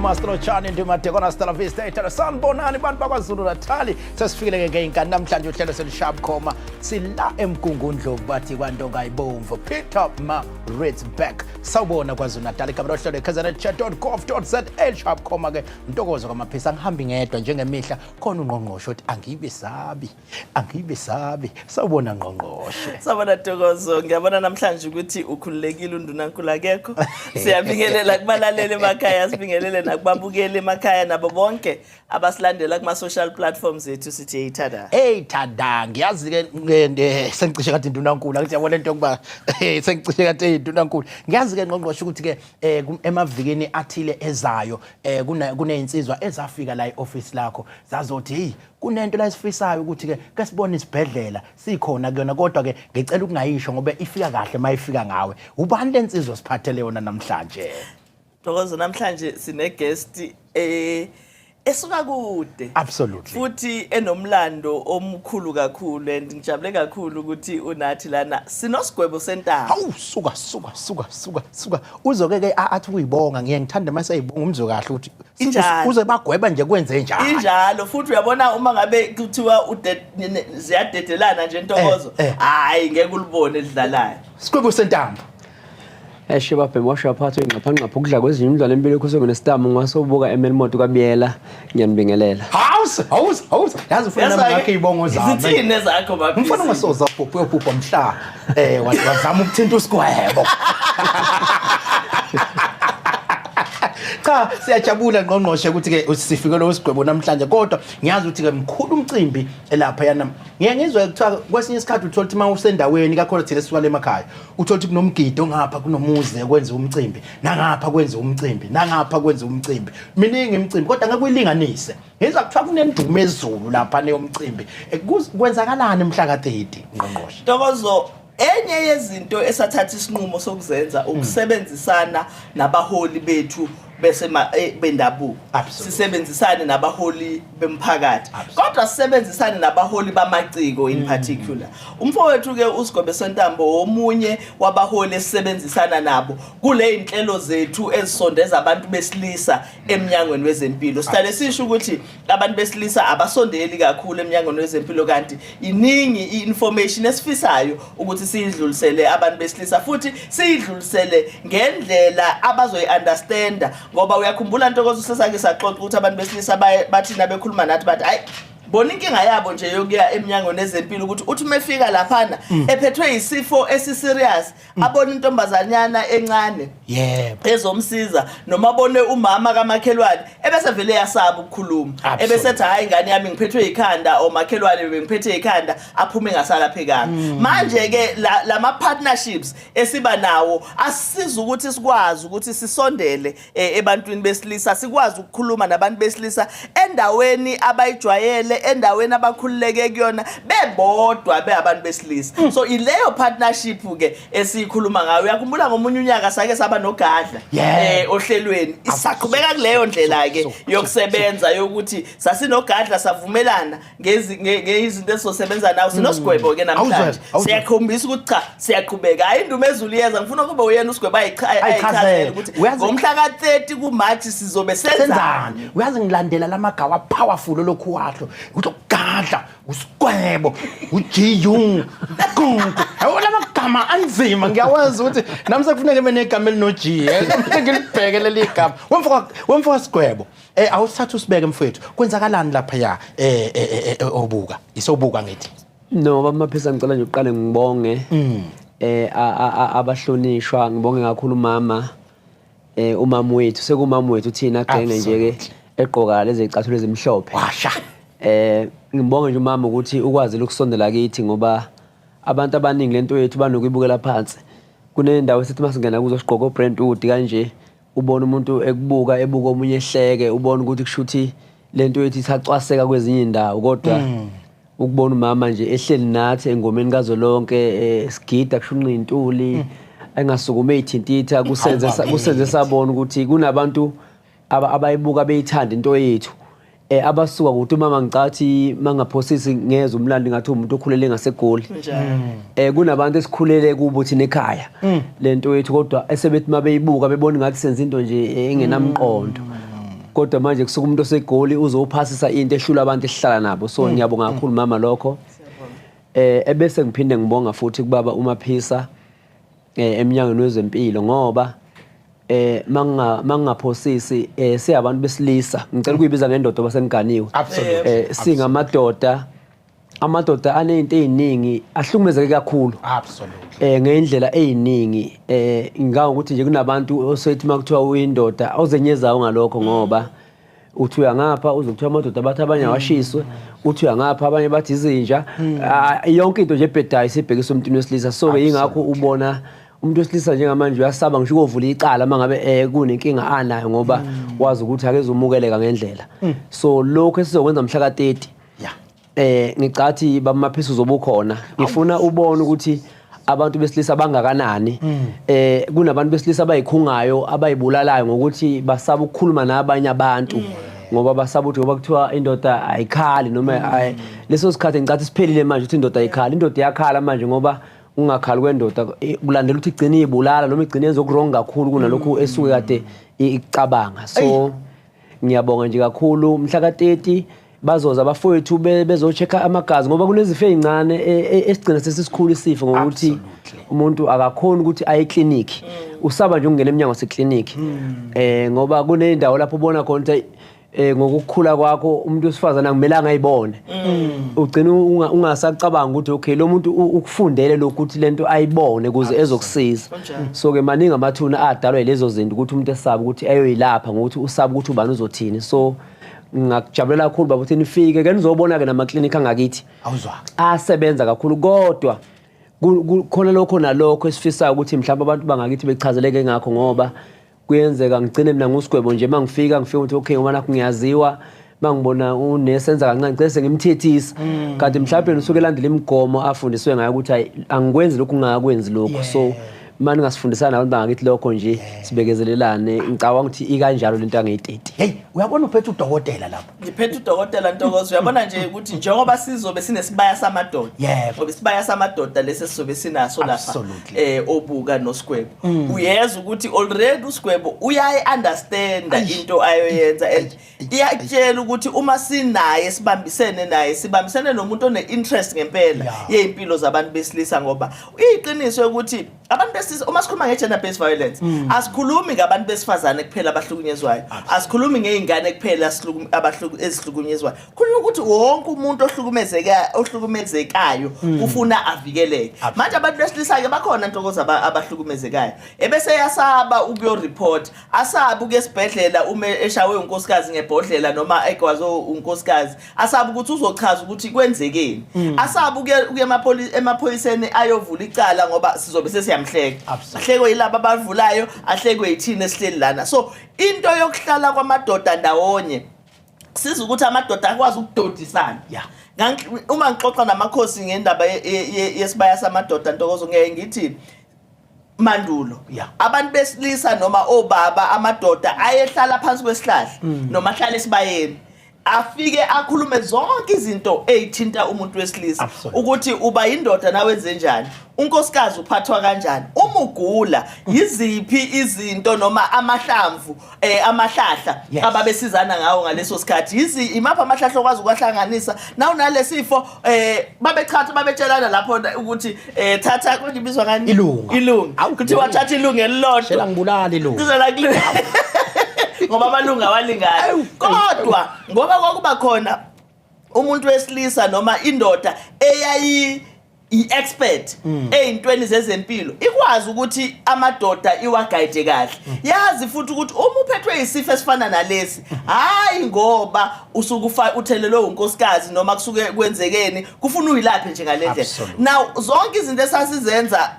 Master Lotshani Ndimadekona Stella Vista Itala. Sanibonani bantu bakwaZulu Natal. Sesifikile ke ngey'nkani namhlanje uhlelo selushaya bukhoma. Sila eMgungundlovu bathi kwantonga ayibomvu. Pietermaritzburg. Sawubona KwaZulu Natal. Igama lohlelo kznChat.gov.za shaya bukhoma ke Ntokozo kwaMaphisa angihambi ngedwa njengemihla khona ungqongqoshe othi angibe sabi. Angibesabi. Sawubona ngqongqoshe. Sawubona Ntokozo, ngiyabona namhlanje ukuthi ukhululekile undunankulu akekho. Siyabingelela kubalaleli emakhaya, sibingelele nakubabukeli emakhaya nabo bonke abasilandela kuma social platforms ethu sithi hey tada. Hey tada, ngiyazi ke sengicishe kade indunankulu, angithi yabona into yokuba sengicishe kade indunankulu. Ngiyazi ke ngqongqoshe ukuthi ke emavikini athile ezayo kunezinsizwa ezafika la e-office lakho zazothi hey kunento la esifisayo ukuthi ke ke sibone isibhedlela sikhona kuyona kodwa ke ngicela ukungayisho ngoba ifika kahle mayifika ngawe. Ubani lensizwa siphathele yona namhlanje? Ntokozo, namhlanje sine guest esuka kude. Absolutely. Futhi enomlando omkhulu kakhulu and ngijabule kakhulu ukuthi unathi lana sinosigwebo sentaba. Hawu suka suka suka suka suka uzoke ke athi uyibonga ngiye ngithande mase eyibonga umzwe kahle ukuthi Injalo. uze bagweba nje kwenze njani. Injalo futhi uyabona uma ngabe kuthiwa ziyadedelana nje Ntokozo hayi ngeke ulibone elidlalayo. Sigwebo sentambo. Eshe babhemi washo waphathwa ingqapha ngqapha ukudla kwezinye umdlalo empilo ekhuswe nesitamu ngasobuka emelimoto kaBiyela ngiyanibingelela. House house house yazi ufuna nami ngakhe ibongo zami. Zithini ezakho baba? Umfana ungasoza ubhubhe uyobhubha mhla wazama ukuthinta usigwebo. Cha siyajabula ngqongqoshe ukuthi ke sifike lo sigwebo namhlanje kodwa ngiyazi ukuthi ke mkhulu umcimbi lapha yana. Ngiye ngizwe kuthiwa kwesinye isikhathi uthola ukuthi uma usendaweni kakhulu thina sisuka emakhaya uthola ukuthi kunomgidi ongapha kunomuzi kwenza umcimbi nangapha kwenza umcimbi nangapha kwenza umcimbi miningi imicimbi kodwa ngeke uyilinganise. Ngizwa kuthiwa kunendumo ezulu lapha neyomcimbi. Kwenzakalani mhla ka-30 ngqongqoshe? Ntokozo, enye yezinto esathatha isinqumo sokuzenza ukusebenzisana nabaholi bethu bese bendabuko. Sisebenzisane nabaholi bemphakathi. Kodwa sisebenzisane nabaholi bamaciko in particular. Umfowethu ke uSigwebo Sentambo omunye wabaholi esisebenzisana nabo kule inhlelo zethu ezisondeza abantu besilisa emnyangweni wezempilo. Sihlale sisho ukuthi abantu besilisa abasondeli kakhulu emnyangweni wezempilo kanti iningi i-information esifisayo ukuthi siyidlulisele abantu besilisa futhi siyidlulisele ngendlela abazoyi-understanda ngoba uyakhumbula Ntokozo sesake saxoxa ukuthi abantu besilisa bathina bekhuluma nathi bathi hayi bona inkinga yabo nje yokuya emnyangweni wezempilo ukuthi uthi uma efika laphana ephethwe yisifo esiserious abone intombazanyana encane yebo ezomsiza noma abone umama kamakhelwane ebese vele yasaba ukukhuluma ebese ethi hayi ingane yami ngiphethwe ikhanda omakhelwane bengiphethe ikhanda aphume ngasalaphekanga. Manje ke lama partnerships esiba nawo asisiza ukuthi sikwazi ukuthi sisondele ebantwini besilisa sikwazi ukukhuluma nabantu besilisa endaweni abayijwayele endaweni abakhululeke kuyona bebodwa beabantu besilisa. So ileyo partnership ke esikhuluma ngayo. Uyakhumbula ngomunye unyaka sake saba nogadla ohlelweni isaqhubeka kuleyo ndlela ke yokusebenza yokuthi sasinogadla savumelana ngezinto esizosebenza nawo sinosigwebo ke namhlanje. Siyakhombisa ukuthi cha siyaqhubeka hayi indumezulu iyeza ngifuna kube uyena usigwebo ayichazele ukuthi ngomhla ka-30 kuMarch sizobe senzani. Uyazi ngilandela lamagawa powerful lokhu wahlo ukuthi ugadla usigwebo uGU kungu yabo lamagama anzima ngiyawazi ukuthi nami sekufuneka ebe negama elino G ngilibheke leli gama wemfoka sigwebo. Awusithatha usibeke mfowethu kwenzakalani lapha ya obuka isobuka ngithi No baba Maphisa ngicela nje uqale ngibonge abahlonishwa ngibonge kakhulu umama umama wethu sekumama wethu thina genge nje ke egqoka lezi zicathulo ezimhlophe washa ngibonge nje umama ukuthi ukwazile ukusondela kithi ngoba abantu abaningi lento yethu banokuyibukela phansi kunendawo esithi masingena kuzo sigqoka oBrentwood kanje ubona umuntu ekubuka ebuka omunye ehleke ubona ukuthi kushuthi lento yethu isacwaseka kwezinye indawo kodwa ukubona umama nje ehleli nathi engomeni kazolonke sigida kushunqa intuli engasukuma ezithintitha kusenze sabona ukuthi kunabantu abayibuka beyithanda into yethu abasuka kuthi umama ngicathi mangaphosisi ngeze umlando ngathi umuntu okhulele ngaseGoli kunabantu esikhulele kubo thina ekhaya lento yethu kodwa esebethi mabeyibuka bebona ngathi senza into nje engenamqondo. Kodwa manje kusuka umuntu oseGoli uzophasisa into ehlula abantu esihlala nabo. So ngiyabonga kakhulu mama lokho. Ebese ngiphinde ngibonga futhi kubaba uMaphisa eminyangweni wezempilo, ngoba mangingaphosisi siyabantu besilisa, ngicela ukuyibiza ngendoda basenganiwe. Absolutely. Singamadoda, amadoda anezinto eziningi, ahlukumezeke kakhulu. Absolutely. Ngendlela eziningi, ngangokuthi nje kunabantu osethi makuthiwa uyindoda ozenyezayo ngalokho, ngoba uthi uyangapha uzokuthiwa amadoda bathi abanye awashiswe, uthi uyangapha abanye bathi izinja. Yonke into nje ebhedayo isibhekisa umntwini wesilisa. So ke yingakho ubona umuntu wesilisa njengamanje uyasaba ngisho ukovula icala uma ngabe kunenkinga anayo, ngoba wazi ukuthi akezumukeleka ngendlela. So lokho esizokwenza mhla ka-30, ngicathi bamaphisa uzobukhona, ngifuna ubone ukuthi abantu besilisa bangakanani. Kunabantu besilisa abayikhungayo, abayibulalayo ngokuthi basaba ukukhuluma nabanye abantu, ngoba basaba ukuthi ngoba kuthiwa indoda ayikhali noma leso sikhathi ngicathi siphelile manje ukuthi indoda ayikhali. Indoda iyakhala manje, ngoba ungakhali kwendoda kulandela ukuthi igcine ibulala noma igcine yenza oku-wrong kakhulu kunalokhu esuke kade icabanga. So ngiyabonga nje kakhulu. Mhla ka-30 bazoza abafowethu bezo-check-a amagazi, ngoba kunezifo ey'ncane esigcina sesisikhulu isifo ngokuthi umuntu akakhoni ukuthi aye eklinikhi, usaba nje ukungena emnyango waseklinikhi, ngoba kuney'ndawo lapho ubona khona ukuthi ngokukhula kwakho umuntu wesifazane akumelanga ayibone. Ugcina ungasacabanga ukuthi okay, lo muntu ukufundele lokhu ukuthi lento ayibone ukuze ezokusiza. Kunjalo. So ke maningi amathuna adalwa yilezo zinto, ukuthi umuntu esaba ukuthi ayoyilapha ngokuthi usaba ukuthi ubani uzothini. So ngingakujabulela kakhulu baba ukuthi nifike ke nizobona ke namaklinikhi angakithi. Awuzwa. Asebenza kakhulu, kodwa khona lokho nalokho esifisayo ukuthi mhlawumbe abantu bangakithi bechazeleke ngakho, ngoba kuyenzeka ngigcine mina ngusigwebo nje mangifika ngifika ukuthi okay, ngoba nakho ngiyaziwa, mangibona unesenza kancane ngicela sengimthethisa, kanti mhlawumbe usuke elandela imigomo afundiswe ngayo ukuthi hayi, angikwenzi lokhu, ngingakwenzi lokhu. So mani ngasifundisana nabantu bangakithi lokho nje, sibekezelelane. Ngicabanga ukuthi ikanjalo lento angeyi-30. Hey, uyabona uphethe udokotela lapho. Ngiphethe udokotela Ntokozo. Uyabona nje ukuthi njengoba sizobe sinesibaya samadoda, ngoba isibaya samadoda lesi sizobe sinaso lapha, obuka noSigwebo, uyezwa ukuthi already uSigwebo uyayi-understanda into ayoyenza, and iyakutshela ukuthi uma sinaye, sibambisene naye, sibambisene nomuntu one-interest ngempela yey'mpilo zabantu besilisa, ngoba iyiqiniso ukuthi abantu besilisa, uma sikhuluma nge-gender based violence, asikhulumi ngabantu besifazane kuphela abahlukunyezwayo, asikhulumi ngey'ngane kuphela ezihlukunyezwayo. Khuluma ukuthi wonke umuntu ohlukumezekayo ufuna avikeleke. Manje abantu besilisa-ke bakhona, Ntokozo, abahlukumezekayo ebese yasaba ukuyo-report, asabe ukuya esibhedlela uma eshawe unkosikazi ngebhodlela noma egwazwe unkosikazi, asabe ukuthi uzochaza ukuthi kwenzekeni, asabe ukuya emaphoyiseni ayovula icala, ngoba sizobe sesiyamhleka. Ahlekwe yilaba abavulayo, ahlekwe yithina esihleli lana. So into yokuhlala kwamadoda ndawonye siza ukuthi amadoda akwazi ukudodisana. Uma ngixoxa namakhosi ngendaba yesibaya samadoda, Ntokozo, ngeke ngithi mandulo abantu besilisa noma obaba, amadoda ayehlala phansi kwesihlahla noma ahlala esibayeni, afike akhulume zonke izinto ezithinta umuntu wesilisa, ukuthi uba indoda nawenze njani, unkosikazi uphathwa kanjani, uma ugula yiziphi izinto noma amahlamvu, amahlahla ababesizana ngawo ngaleso sikhathi, yizi imapha amahlahla okwazi ukwahlanganisa na unalesifo. Babechatha, babetshelana lapho ukuthi thatha, konje ibizwa ngani? Ilunga. Ilunga. Awu, kuthiwa thatha ilunga elilodwa. Shela ngibulala ilunga. Kuzela ngoba amalunga awalingani, kodwa ngoba kwakuba khona umuntu wesilisa noma indoda eyayi i-expert ey'ntweni zezempilo, ikwazi ukuthi amadoda iwa-guide kahle, yazi futhi ukuthi uma uphethwe isifo esifana nalesi, hhayi ngoba usuke uthelelwe unkosikazi noma kusuke kwenzekeni, kufuna uyilaphe nje ngale ndlela. Now zonke izinto esasizenza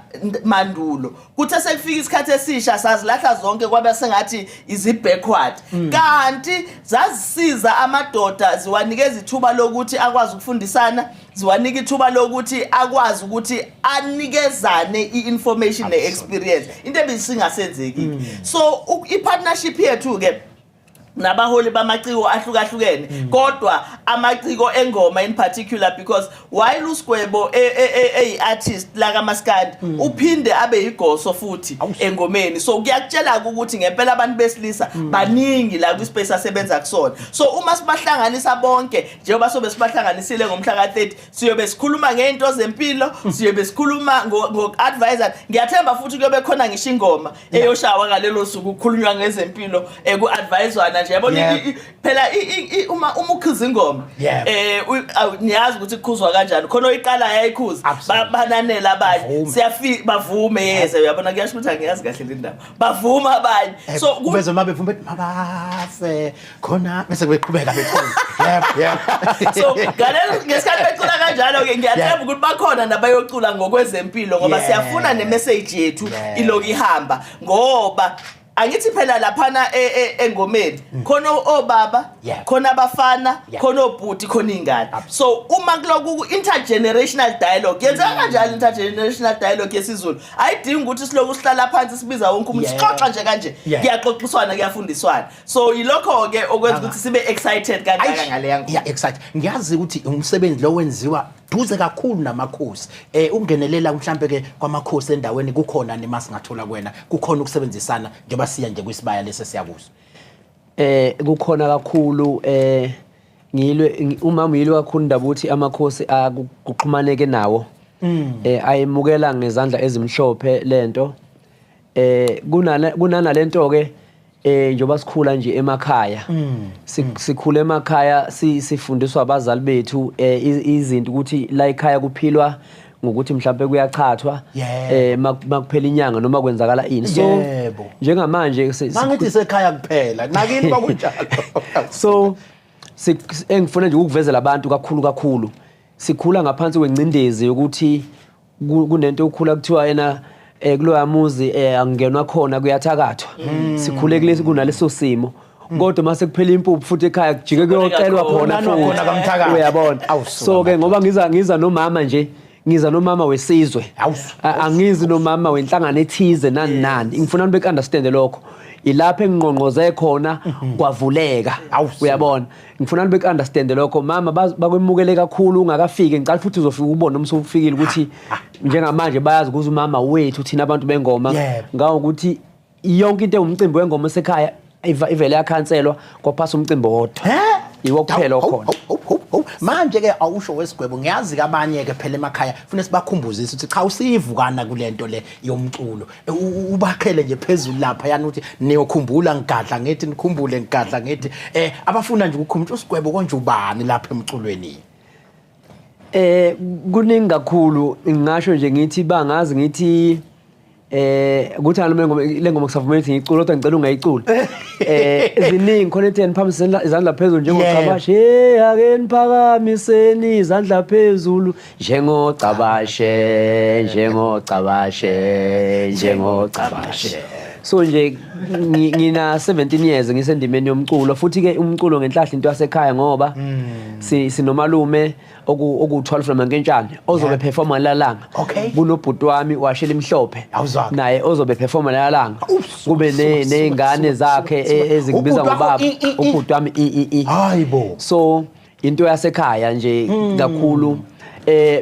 mandulo, kuthe sekufika isikhathi esisha sazilahla zonke, kwabe sengathi izi-backward, kanti zazisiza amadoda, ziwanikeza ithuba lokuthi akwazi ukufundisana, ziwanika ithuba lokuthi akwazi ukuthi anikezane i-information ne-experience, into ebisingasenzeki. So i-partnership yethu-ke Nabaholi bamaciko ahlukahlukene, kodwa amaciko engoma in particular, because while uSgwebo eyi-artist la kaMaskandi, uphinde abe yigoso futhi engomeni. So kuyakutshela ukuthi ngempela abantu besilisa baningi la kwispace asebenza kusona. So uma sibahlanganisa bonke, njengoba sobe sibahlanganisile ngomhla ka-30, siyobe sikhuluma ngey'nto zempilo, siyobe sikhuluma ngoku-advisa. Ngiyathemba futhi kuyobe khona ngisho ingoma eyoshawa ngalelo suku, kukhulunywa ngezempilo, ku-adviswana nje, yabona. Phela uma ukhuza ingoma, niyazi ukuthi kukhuzwa kanjani. Khona oyiqala yayikhuza, bananela abanye. Bavume. Siyafika bavume, yeze, uyabona, kuyasho ukuthi angiyazi kahle le ndaba, bavuma abanye. So Beze uma bevume bethi mabase khona, bese beqhubeka becula. Yebo. So ngalelo ngesikhathi becula kanjalo-ke, ngiyathemba ukuthi bakhona nabayocula ngokwezempilo, ngoba siyafuna nemessage yethu iloku ihamba, ngoba angithi phela laphana engomeni khona obaba, khona abafana, khona obhuti, khona iy'ngane. So uma kuloku intergenerational dialogue yenzeka kanjalo, intergenerational dialogue yesiZulu ayidingi ukuthi siloku sihlala phansi sibiza wonke umuntu. Sixoxa nje kanje, kuyaxoxiswana, kuyafundiswana. So yilokho-ke okwenza ukuthi sibe excited kangaka ngaleya ngoma. Yeah, excited. Ngiyazi ukuthi umsebenzi lo wenziwa duze kakhulu namakhosi. Ungenelela mhlambe ke kwamakhosi endaweni kukhona nima singathola kuwena, kukhona ukusebenzisana njengoba siya nje kwisibaya lesi siyakuso? Kukhona kakhulu. Ngilwe umama uyilwe kakhulu indaba ukuthi amakhosi akuxhumaneke nawo. Ayemukela ngezandla ezimhlophe lento. Kunana lento ke, njengoba sikhula nje emakhaya, sikhula emakhaya sifundiswa abazali bethu izinto ukuthi la ekhaya kuphilwa ngokuthi mhlawumbe kuyachathwa makuphela inyanga noma kwenzakala ini. So njengamanje Mangithi sekhaya kuphela, nakini kwakunjalo. So engifuna nje ukukuvezela abantu kakhulu kakhulu, sikhula ngaphansi kwengcindezi yokuthi kunento yokukhula kuthiwa yena kuloya muzi angenwa khona, kuyathakathwa. Sikhule kulesi kunaleso simo, kodwa mase kuphela impuphu futhi ekhaya kujike kuyocelwa khona. Khona futhi kamthakathi. Uyabona? Awusuka So ke ngoba ngiza nomama nje, ngiza nomama wesizwe. Angizi nomama wenhlangano ethize nani nani. Ngifuna abantu beku-understand lokho, ilapho engingqongqoze khona kwavuleka. Uyabona, ngifuna abantu beku-understand lokho, mama. Bakwemukele kakhulu ungakafiki. Ngicala futhi uzofika ubone noma usufikile ukuthi njengamanje bayazi ukuthi umama wethu thina abantu bengoma, ngawokuthi yonke into ewumcimbi wengoma esekhaya ivele yakhanselwa, kwaphasa umcimbi owodwa. He? Iwo kuphela Hawu, okhona. hawu, hawu, hawu. Manje ke awusho wesigwebo, ngiyazi kabanye ke phela emakhaya funa sibakhumbuzise ukuthi cha, usivukana kulento le yomculo. Ubakhele nje phezulu lapha yani ukuthi niyokhumbula ngigadla ngithi nikhumbule ngigadla ngithi abafuna nje ukukhumbula usigwebo konje ubani lapha emculweni. Kuningi kakhulu. Ngingasho nje ngithi bangazi ngithi kuthi noma le ngoma kusavumela ukuthi ngiyicule, kodwa ngicela ungayiculi. Ziningi khona, ethi niphakamise izandla phezulu njengocabashe. Hey, ake niphakamiseni izandla phezulu njengocabashe, njengocabashe, njengocabashe. So nje ngina 17 years ngisendimeni yomculo, futhi ke umculo ngenhlahla into yasekhaya, ngoba sinomalume oku 12 namankentshane ozobe performa lalanga. Kunobhuti wami washela imhlophe Awuzwanga. naye ozobe performa lalanga. Suka, Kube suka, suka, nezingane suka, zakhe suka, suka. ezingibiza Ubhuti wakho ngobaba. i, i. Ubhuti wami i i i. Hayibo. So into yasekhaya nje kakhulu.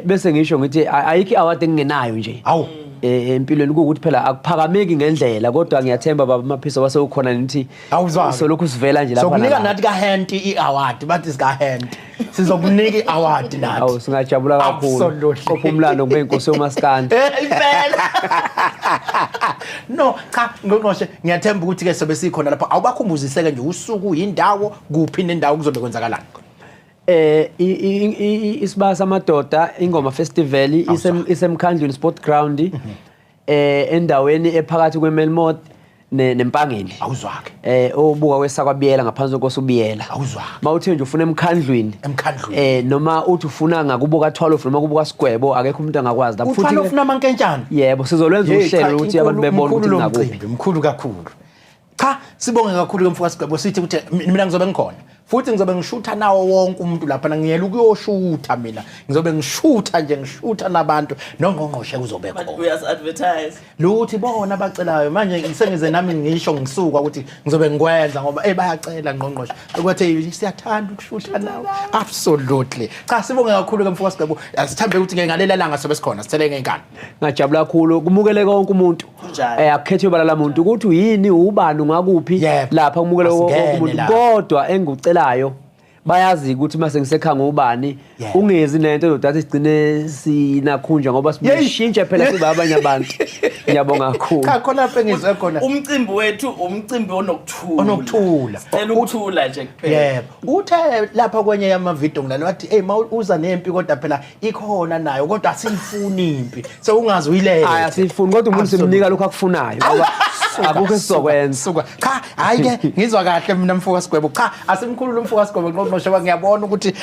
Bese ngisho ngithi ayikho award engingenayo nje. Hawu. Empilweni kuwukuthi phela akuphakameki ngendlela, kodwa ngiyathemba baba Maphisa wase ukhona nithi Awuzwanga. solokhu sivela nje lapha Sokunika nalapha. nathi kaHent i-award, bathi sika Hent. Sizokunika i-award nathi. Awu, singajabula kakhulu. Absolutely. Qopha umlando kube inkosi yomaskandi. Impela. No, cha, ngqongqoshe, ngiyathemba ukuthi ke sobe sikhona lapha. Awubakhumbuziseke nje usuku, indawo, kuphi nendawo kuzobe kwenzakalani. Isibaya samadoda ingoma festival isemkhandlwini sport ground, endaweni ephakathi kweMelmoth neMpangeni. Awuzwake. Obuka kwesakwabiyela ngaphansi kwenkosi uBiyela. Awuzwake. Mawuthe nje ufuna emkhandlwini. Emkhandlwini. Noma uthi ufuna ngakubo kaThwalofu noma kubo kaSigwebo, akekho umuntu angakwazi lapho. Futhi uThwalofu namankentshane. Yebo, sizolwenza Hey, uhlelo cha, ukuthi abantu bebone ukuthi mkhulu lo ngakuphi. mcimbi, mkhulu kakhulu. Cha, sibonge kakhulu ke mfoka Sigwebo, sithi ukuthi mina ngizobe ngikhona. Futhi ngizobe ngishutha nawo wonke umuntu lapha, ngiyela ukuyoshutha mina. Ngizobe ngishutha nje, ngishutha nabantu, nongqongqoshe kuzobe khona. Uyas-advertise. Luthi bona abacelayo manje, sengize nami ngisho ngisuka ukuthi ngizobe ngikwenza ngoba bayacela ngqongqoshe ukuthi siyathanda ukushutha nawe. Absolutely. Cha, sibonge kakhulu ke mfoka Sigcebo. Asithambe ukuthi ke ngalela langa sobe sikhona, sithele ngey'nkani. Ngajabula kakhulu, kumukele konke umuntu. Kunjalo. Akukhethwe ibala lamuntu ukuthi uyini, ubani, ungakuphi. Lapha kumukele wonke Asingene umuntu. lapha. Kodwa engikucelayo, bayazi ukuthi mase ngisekhaya ngubani. Ungezi nento ezodathi sigcine sinakhunja ngoba sishintshe phela siba abanye abantu. Ngiyabonga kakhulu. Cha, khona lapho engizwe khona. Umcimbi wethu umcimbi onokuthula. Onokuthula. Sicela ukuthula nje kuphela. Yebo. Uthe lapha kwenye yamavidiyo ngilalo wathi, "Hey, ma uza nempi kodwa phela ikhona nayo, kodwa asiyifuni impi." So ungaze uyilethe. Hayi, asifuni, kodwa umuntu simnika lokho akufunayo ngoba akukho esizokwenza. Suka. Cha, hayi ke ngizwa kahle mina mfoka Sigwebo. Cha, asimkhulule umfoka Sigwebo ngqongqoshe, ngoba ngiyabona ukuthi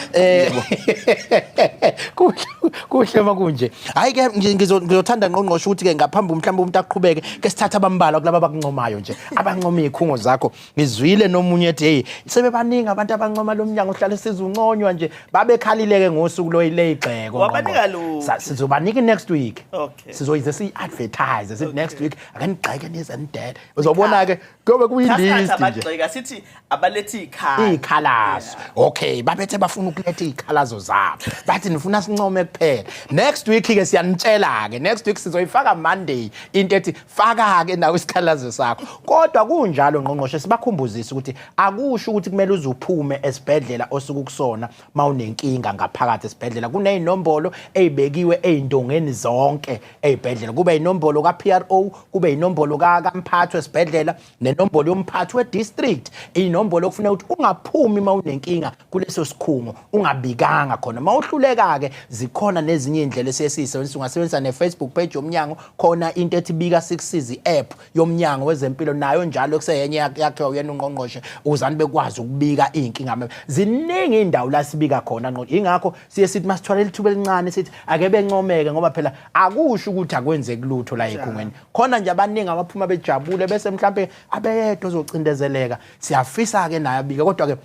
kuhle kuhle makunje. Hayi ke ngizothanda ngqongqoshe ukuthi ke ngaphambi mhlawumbe umuntu aqhubeke ke sithatha abambalwa kulaba abakuncomayo nje. Abancoma izikhungo zakho. Ngizwile nomunye ethi hey, sebebaningi abantu abancoma lo mnyango, uhlale sizunconywa nje. Babekhalile ke ngosuku lo leyigxeko. Wabanika luphi? Sizobanika next week. Okay. Sizoyize siyi-advertise sithi next week ake nigxeke nize nidele. Uzobona ke kuyobe kuyilist nje. Abagxeka sithi abalethi ikhala. Izikhalazo. Okay, babethe bafuna ukuletha izikhalazo zabo. Bathi nifuna sincome kuphela. Next week ke siyanitshela ke. Next week sizoyifaka Monday into ethi faka ke nawe isikhalazo sakho. Kodwa kunjalo ngqongqoshe, sibakhumbuzise ukuthi akusho ukuthi kumele uze uphume esibhedlela osuku kusona mawunenkinga ngaphakathi esibhedlela. Kunezinombolo ezibekiwe ezindongeni zonke ezibhedlela. Kube inombolo ka PRO, kube inombolo ka kamphathi wesibhedlela, nenombolo yomphathi we-district, inombolo okufuneka ukuthi ungaphumi mawunenkinga kuleso sikhungo ungabikanga khona. Mawuhluleka ke zikhona nezinye izindlela esiyisebenzisa. Ungasebenzisa ne-Facebook page yomnyango, khona into ethi Bika Sikusize app yomnyango wezempilo, nayo njalo kuseyenye yakhiwa uyena ungqongqoshe uzani bekwazi ukubika iy'nkinga. Ziningi iy'ndawo la sibika khona ngqo. Ingakho siye sithi masithwalela ithuba elincane sithi ake bencomeke, ngoba phela akusho ukuthi akwenzeki lutho la ekhungweni. Khona nje abaningi abaphuma bejabule, bese mhlambe abeyedwa ozocindezeleka. Siyafisa ke naye abike, kodwa ke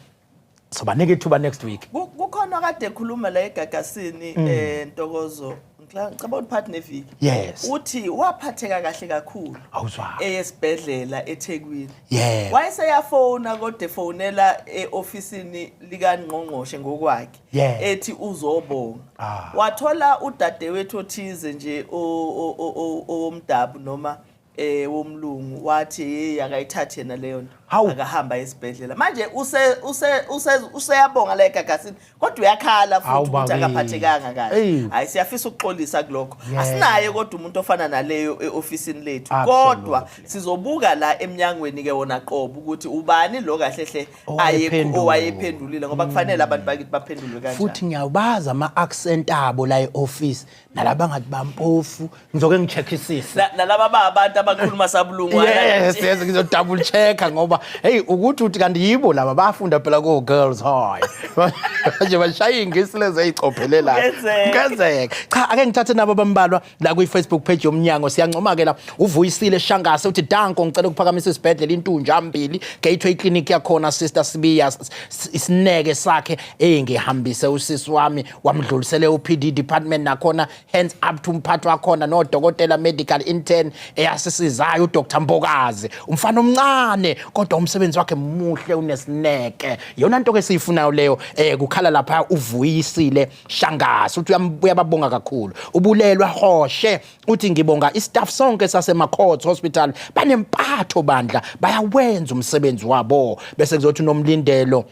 sobanika ithuba next week. Kukhona kade ekhuluma la egagasini, Ntokozo, ngicabanga ukuthi phakathi neviki. Uthi waphatheka kahle kakhulu Awuzwa. eyesibhedlela eThekwini. Yebo. Wayeseyafona, kodwa efonela e-ofisini likangqongqoshe ngokwakhe, ethi uzobonga. Wathola udadewethu othize nje owomdabu noma womlungu, wathi hey, akayithathi yena leyo nto. Hawu. Akahamba esibhedlela. Manje use use use useyabonga la egagasini, kodwa uyakhala Hawu, futhi ukuthi bakithi. akaphathekanga kahle. Eyi. Hayi, siyafisa ukuxolisa kulokho. Yeah. Asinaye kodwa umuntu ofana naleyo e-ofisini lethu, kodwa sizobuka la eminyangweni ke wona qobo ukuthi ubani lo kahle hle Owayephendula. Owayephendulile, ngoba kufanele abantu bakithi baphendulwe kanjani. Futhi ngiyabaza ama-accent abo la e-office, nalaba ngathi bampofu, ngizoke ngi-checkisise. Nalaba ba abantu abakhuluma sabulungwana. Yes, ngizo double checka ngoba hey, ukuthi uthi kanti yibo laba bafunda phela ko Girls High nje, bashaya ingisi lezi ezicophelelayo. Kungenzeka. Kungenzeka. Cha, ake ngithathe nabo bambalwa la kwi Facebook page yomnyango. Siyancoma ke la uvuyisile Shangase, uthi danko, ngicela ukuphakamisa isibhedlela intunja mbili Gateway Clinic yakhona, Sister Sibiya, isineke sakhe engihambise usisi wami wamdlulisele uPD department nakhona. Hands up to umphathi wakhona nodokotela, medical intern eyasisizayo uDr Mbokazi, umfana omncane kodwa umsebenzi wakhe muhle, unesineke, iyona nto ke siyifunayo leyo. Kukhala lapha uvuyisile Shangase, uthi uyababonga kakhulu. Ubulelwa Hoshe uthi ngibonga istaff sonke saseMakhotso Hospital, banempatho bandla, bayawenza umsebenzi wabo. Bese kuzothi unomlindelo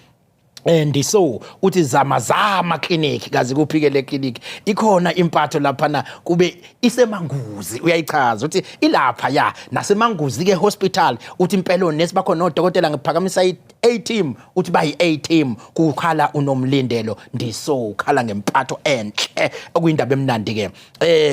and so uthi Zama Zama Clinic, kazi kuphike le clinic ikhona impatho laphana, kube isemanguzi, uyayichaza uthi ilapha ya nasemanguzi ke hospital. Uthi impela onesi bakhona nodokotela, ngiphakamisa i-A team, uthi bayi A team. Kukhala unomlindelo ndiso, ukhala ngempatho enhle, okuyindaba emnandi ke.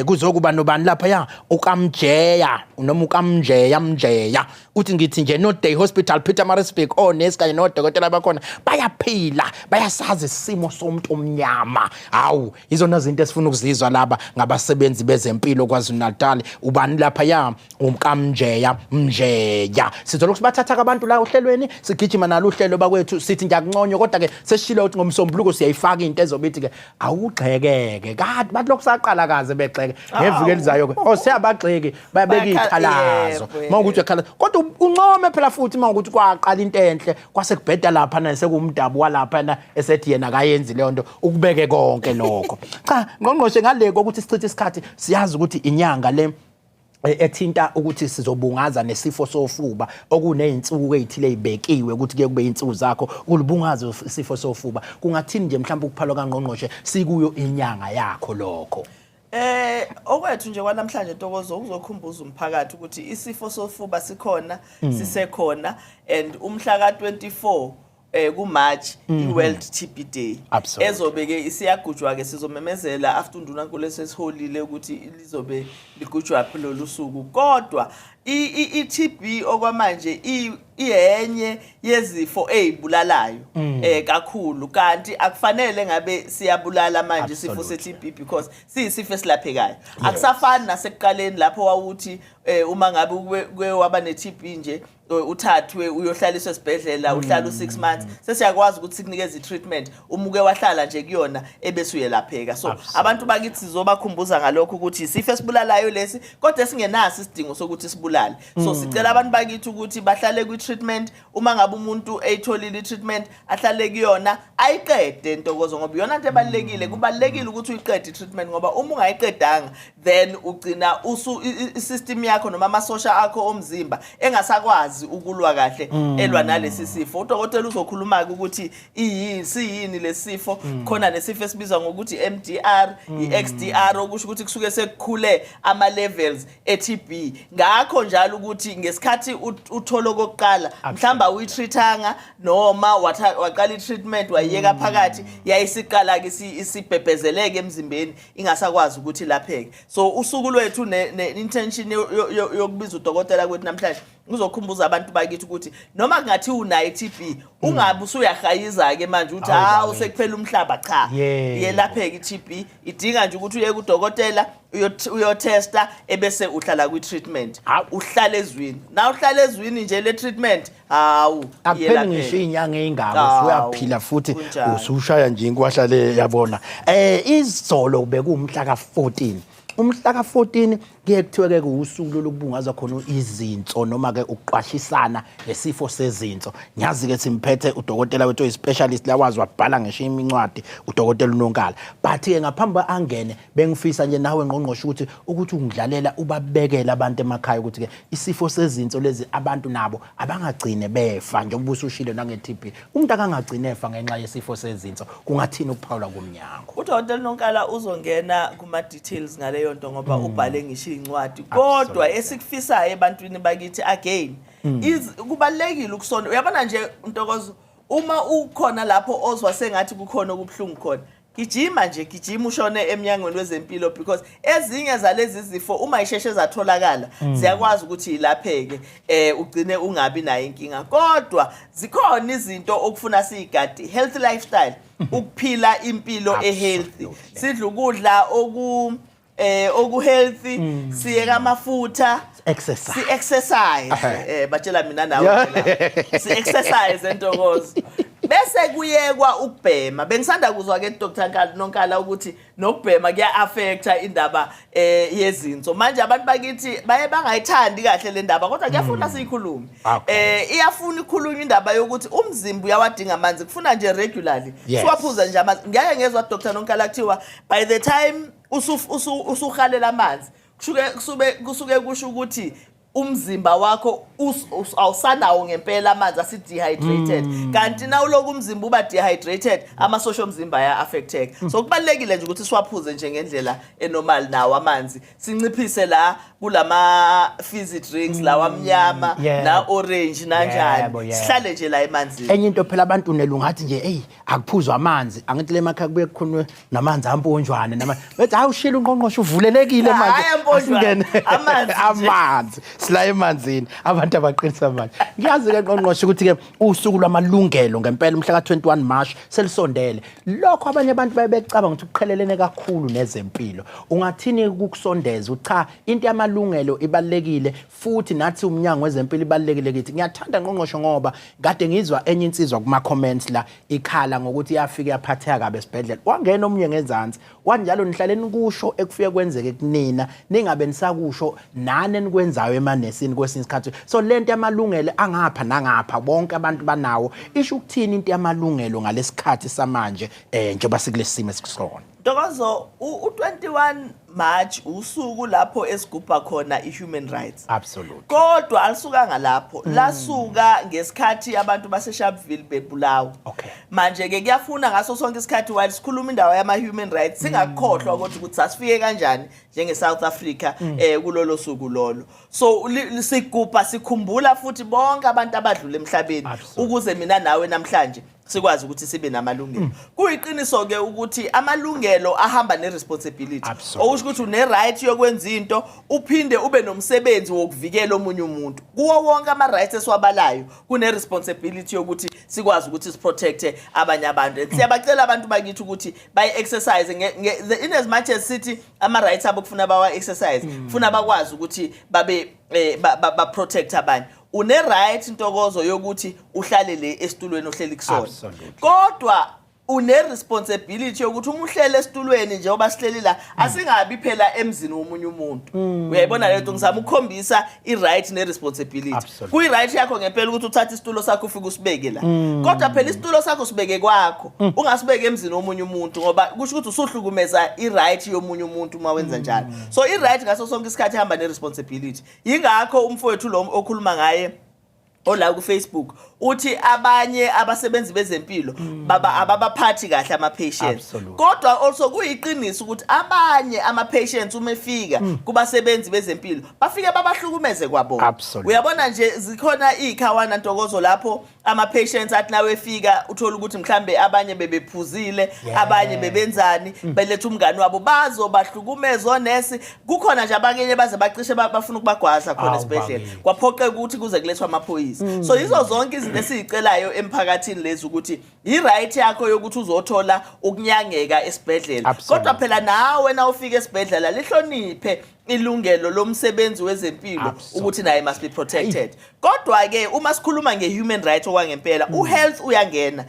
Kuzokuba nobani lapha ya ukamjeya noma ukamjeya mjeya, uthi ngithi nje no Day Hospital Pietermaritzburg, onesi kanye nodokotela bakhona bayaphila. Bayaphila, bayasazi isimo somuntu omnyama. Hawu, izona zinto esifuna ukuzizwa laba ngabasebenzi bezempilo KwaZulu-Natal. Ubani lapha ya umkaMnjeya Mnjeya. Sizolokhu sibathatha abantu la ohlelweni, sigijima nalo uhlelo bakwethu, sithi ngiyakunconywa, kodwa ke sesishilo ukuthi ngomsombuluko siyayifaka into ezobe ithi ke awugxekeke. Kade bathi lokhu saqala kaze begxeke ngeviki elizayo ke. Oh, siyabagxeki, bayabeka izikhalazo. Mawukuthi uyakhala kodwa uncome phela futhi mawukuthi kwaqala into enhle kwase kubheda lapha na sekuwumdabu walapha na esethi yena akayenzi leyo nto, ukubeke konke lokho. Cha ngqongqoshe, ngale kokuthi sichithe isikhathi, siyazi ukuthi inyanga le ethinta ukuthi sizobungaza nesifo sofuba, okuney'nsuku ey'thile ey'bekiwe ukuthi kuye kube iy'nsuku zakho ulibungaze isifo sofuba. Kungathini nje mhlawumbe ukuphalwa kangqongqoshe sikuyo inyanga yakho lokho? Okwethu nje kwanamhlanje, Ntokozo, uzokhumbuza umphakathi ukuthi isifo sofuba sikhona, sisekhona, and umhla ka24 kuMarch iWorld TB Day ezobe ke isiyagujwa ke. Sizomemezela after undunankulu esesiholile ukuthi lizobe ligujwa phi lolu suku. Kodwa i-TB okwamanje iyenye yezifo ezibulalayo kakhulu, kanti akufanele ngabe siyabulala manje isifo se-TB because siyisifo esilaphekayo. Akusafani nasekuqaleni lapho wawuthi uma ngabe uke waba ne-TB nje, uthathwe uyohlaliswa esibhedlela, uhlala u6 months. Sesiyakwazi ukuthi sikunikeze i-treatment uma uke wahlala nje kuyona, ebese uyelapheka. So abantu bakithi sizobakhumbuza ngalokho ukuthi isifo esibulalayo lesi, kodwa esingenaso isidingo sokuthi sibulale. So sicela abantu bakithi ukuthi bahlale kwi-treatment. Uma ngabe umuntu eyitholile i-treatment, ahlale kuyona ayiqede, Ntokozo, ngoba iyona nto ebalulekile. Kubalulekile ukuthi uyiqede i-treatment, ngoba uma ungayiqedanga, then ugcina i-system yakho noma amasosha akho omzimba engasakwazi ukulwa kahle elwa nalesi sifo. Udokotela uzokhuluma-ke ukuthi iyini, siyini lesifo. Khona nesifo esibizwa ngokuthi MDR, i-XDR, okusho ukuthi kusuke sekukhule ama-levels e-TB. Ngakho njalo ukuthi ngesikhathi uthola okokuqala, mhlawumbe awuyi-treatanga noma waqala i-treatment wayiyeka phakathi, yayisiqala-ke isibhebhezeleke emzimbeni, ingasakwazi ukuthi ilapheke. So usuku lwethu ne-intention yokubiza udokotela kwethu namhlanje uzokhumbuza abantu bakithi ukuthi noma kungathiwa unayo i-TB, ungabe usuyahayiza-ke manje uthi Hawu, hawu, bakithi. sekuphela umhlaba. Cha, iyelapheka i-TB. Idinga nje ukuthi uye kudokotela, uyotesta, ebese uhlala kwi-treatment. Hawu. Uhlala ezwini, na uhlala ezwini nje le treatment, hawu, Akupheli iyelapheka. ngisho iy'nyanga ey'ngako Hawu, usuyaphila futhi. Kunjalo. Usushaya nje inkwahla le, yabona. Izolo bekuwumhla ka-14. Umhla ka-14 kuye kuthiwe-ke kuwusuku lokubungaza khona izinso noma-ke ukuqwashisana ngesifo sezinso. Ngiyazi-ke simphethe udokotela wethu oyi-specialist lawazi wabhala ngisho incwadi, udokotela uNonkala, but-ke ngaphambi kwa angene, bengifisa nje nawe ngqongqoshe ukuthi ungidlalela ubabekele abantu emakhaya ukuthi-ke isifo sezinso lezi, abantu nabo abangagcine befa njengoba usushilo nange-TB, umuntu akangagcine efa ngenxa yesifo sezinso. Kungathini ukuphawula komnyango? Udokotela Nonkala uzongena kuma-details ngaleyo nto ngoba ubhale ngisho iy'ncwadi. Kodwa esikufisayo ebantwini bakithi again is kubalulekile ukusonda. Uyabona nje, Ntokozo, uma ukhona lapho ozwa sengathi kukhona okubuhlungu khona, gijima nje, gijima ushone emnyangweni wezempilo, because ezinye zalezi zifo uma isheshe zatholakala ziyakwazi ukuthi ilapheke, ugcine ungabi nayo inkinga. Kodwa zikhona izinto okufuna siyigade: healthy lifestyle, ukuphila impilo ehealthy, sidla ukudla oku healthy, siyeka amafutha, Exercise. si exercise. Batshela mina nawe phela. Si exercise, entokozo, bese kuyekwa ukubhema. Bengisanda kuzwa ke Dr Nkala Nonkala ukuthi nokubhema kuya affecta indaba yezinso. Manje abantu bakithi baye bangayithandi kahle le ndaba, kodwa kuyafuna siyikhulume. Iyafuna ikhulunywa indaba yokuthi umzimba uyawadinga amanzi, kufuna nje regularly siwaphuze nje amanzi. Ngeke ngezwa Dr Nonkala kuthiwa by the time usuhalela amanzi, kusuke kusho ukuthi umzimba wakho awusanawo ngempela amanzi, asi-dehydrated. Kanti na uloku umzimba uba dehydrated, amasosha omzimba aya-affecteka. So kubalulekile nje ukuthi siwaphuze nje ngendlela enormal nawo amanzi, sinciphise la kulama fizzy drinks lawa amnyama na orange nanjani. Yebo, yebo. Sihlale nje la emanzini. Enye into phela, abantu nelungathi nje eyi akuphuzwa amanzi, angithi le emakhaya kubuye kukhulunywe namanzi amponjwane nama bethi hawu, ushilo ungqongqoshe, uvulelekile manje. Hhayi, amponjwane, Asingene. amanzi nje. Amanzi. Sila emanzini, abantu abaqinisa manje. Ngiyazi ke, ngqongqoshe, ukuthi ke usuku lwamalungelo ngempela umhla ka21 March selisondele. Lokho abanye abantu baye becabanga ukuthi kuqhelelene kakhulu nezempilo. Ungathini ukukusondeza? Cha, into yamalungelo ibalekile futhi nathi umnyango wezempilo ibalekile kithi. Ngiyathanda, ngqongqoshe, ngoba kade ngizwa enye insizwa kuma comments la ikhala ngokuthi yafika yaphatheka kabi esibhedlela. Wangena omunye ngezansi wanjalo, "Nihlaleni kusho ekufike kwenzeke kunina, ningabe nisakusho nani enikwenzayo emanesini kwesinye isikhathi." So lento yamalungelo angapha nangapha, bonke abantu banawo. Isho ukuthini into yamalungelo ngalesikhathi samanje, njengoba sikulesi simo esikusona? Ntokozo, u-21 March usuku lapho esigubha khona i-human rights. Kodwa alisukanga lapho, lasuka ngesikhathi abantu baseSharpeville bebulawa. Manje ke kuyafuna ngaso sonke isikhathi while sikhuluma indawo yama human rights singakukhohlwa kodwa ukuthi sasifike kanjani njenge South Africa kulolo suku lolo. So sigubha, sikhumbula futhi bonke abantu abadlule emhlabeni ukuze mina nawe namhlanje sikwazi ukuthi sibe namalungelo. Kuyiqiniso ke ukuthi amalungelo ahamba ne-responsibility. Okusho ukuthi une-right yokwenza into, uphinde ube nomsebenzi wokuvikela omunye umuntu. Kuwo wonke ama-rights esiwabalayo kune-responsibility yokuthi sikwazi ukuthi siprotecte abanye abantu. And siyabacela abantu bakithi ukuthi bayi-exercise in as much as sithi ama-rights abo kufuna bawa-exercise, kufuna bakwazi ukuthi babe ba protect abanye. Une-right, Ntokozo, yokuthi uhlale le esitulweni ohleli kusona. Kodwa une-responsibility yokuthi uma uhlele esitulweni njengoba sihleli la, asingabi phela emzini womunye umuntu. Uyayibona leyo nto? Ngizama ukukhombisa i-right ne-responsibility. Kuyi-right yakho ngempela ukuthi uthathe isitulo sakho ufike usibeke la, kodwa phela isitulo sakho sibeke kwakho, ungasibeke emzini womunye umuntu, ngoba kusho ukuthi usuhlukumeza i-right yomunye umuntu uma wenza njalo. So i-right ngaso sonke isikhathi ihamba ne-responsibility. Yingakho umfowethu lo okhuluma ngaye ola ku-Facebook uthi abanye abasebenzi bezempilo baba ababaphathi kahle ama-patients. Kodwa also kuyiqiniso ukuthi abanye ama-patients uma efika kubasebenzi bezempilo bafike babahlukumeze kwabona. Uyabona nje, zikhona iy'khawana, Ntokozo, lapho ama-patients athi nawe efika uthola ukuthi mhlambe abanye bebephuzile, abanye bebenzani, beletha umngani wabo, bazobahlukumeza onesi. Kukhona nje abanye baze bacishe bafuna ukubagwaza khona Awu, esibhedlela, bakithi. kwaphoqeka ukuthi kuze kulethwa amaphoyisa. So yizo zonke izinto esiyicelayo emphakathini lezi, ukuthi i-right yakho yokuthi uzothola ukunyangeka esibhedlela, kodwa phela nawe na ufika esibhedlela lihloniphe ilungelo lomsebenzi wezempilo ukuthi naye must be protected. Kodwa ke uma sikhuluma nge-human rights okwangempela, u-health uyangena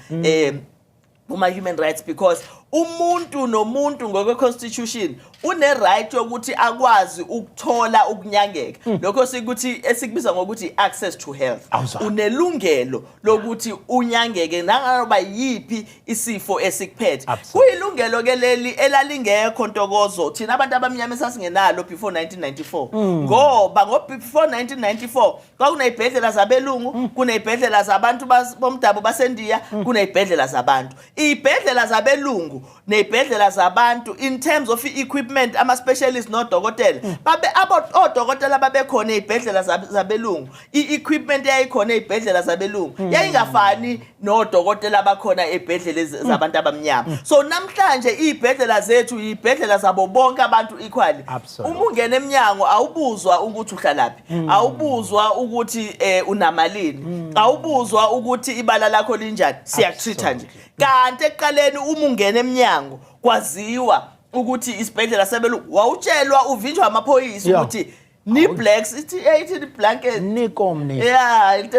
kuma human rights, because umuntu nomuntu ngokwe-constitution une-right yokuthi akwazi ukuthola ukunyangeka, lokho sikuthi esikubiza ngokuthi access to health. Awuzwa. Unelungelo lokuthi unyangeke nangaloba yiphi isifo esikuphethe. Kuyilungelo ke leli elalingekho, Ntokozo, thina abantu abamnyama esasingenalo before 1994, ngoba ngo before 1994 kwakuney'bhedlela zabelungu, kuney'bhedlela zabantu bomdabu basendiya, kuney'bhedlela zabantu. Iy'bhedlela zabelungu ney'bhedlela zabantu in terms of i-equipment, ama-specialist nodokotela babe odokotela babekhona ey'bhedlela zabelungu, i-equipment eyayikhona ey'bhedlela zabelungu yayingafani nodokotela abakhona ey'bhedlela zabantu abamnyama. So namhlanje iy'bhedlela zethu iy'bhedlela zabo bonke abantu equally. Uma ungena emnyango awubuzwa ukuthi uhlalaphi, awubuzwa ukuthi unamalini, awubuzwa ukuthi ibala lakho linjani, siyakutreat nje. Kanti ekuqaleni uma ungena emnyango kwaziwa ukuthi isibhedlela sebelungu, wawutshelwa, uvinjwa amaphoyisa ukuthi ni blacks, ithi ithi ni blanket. Nikomni. Yeah, into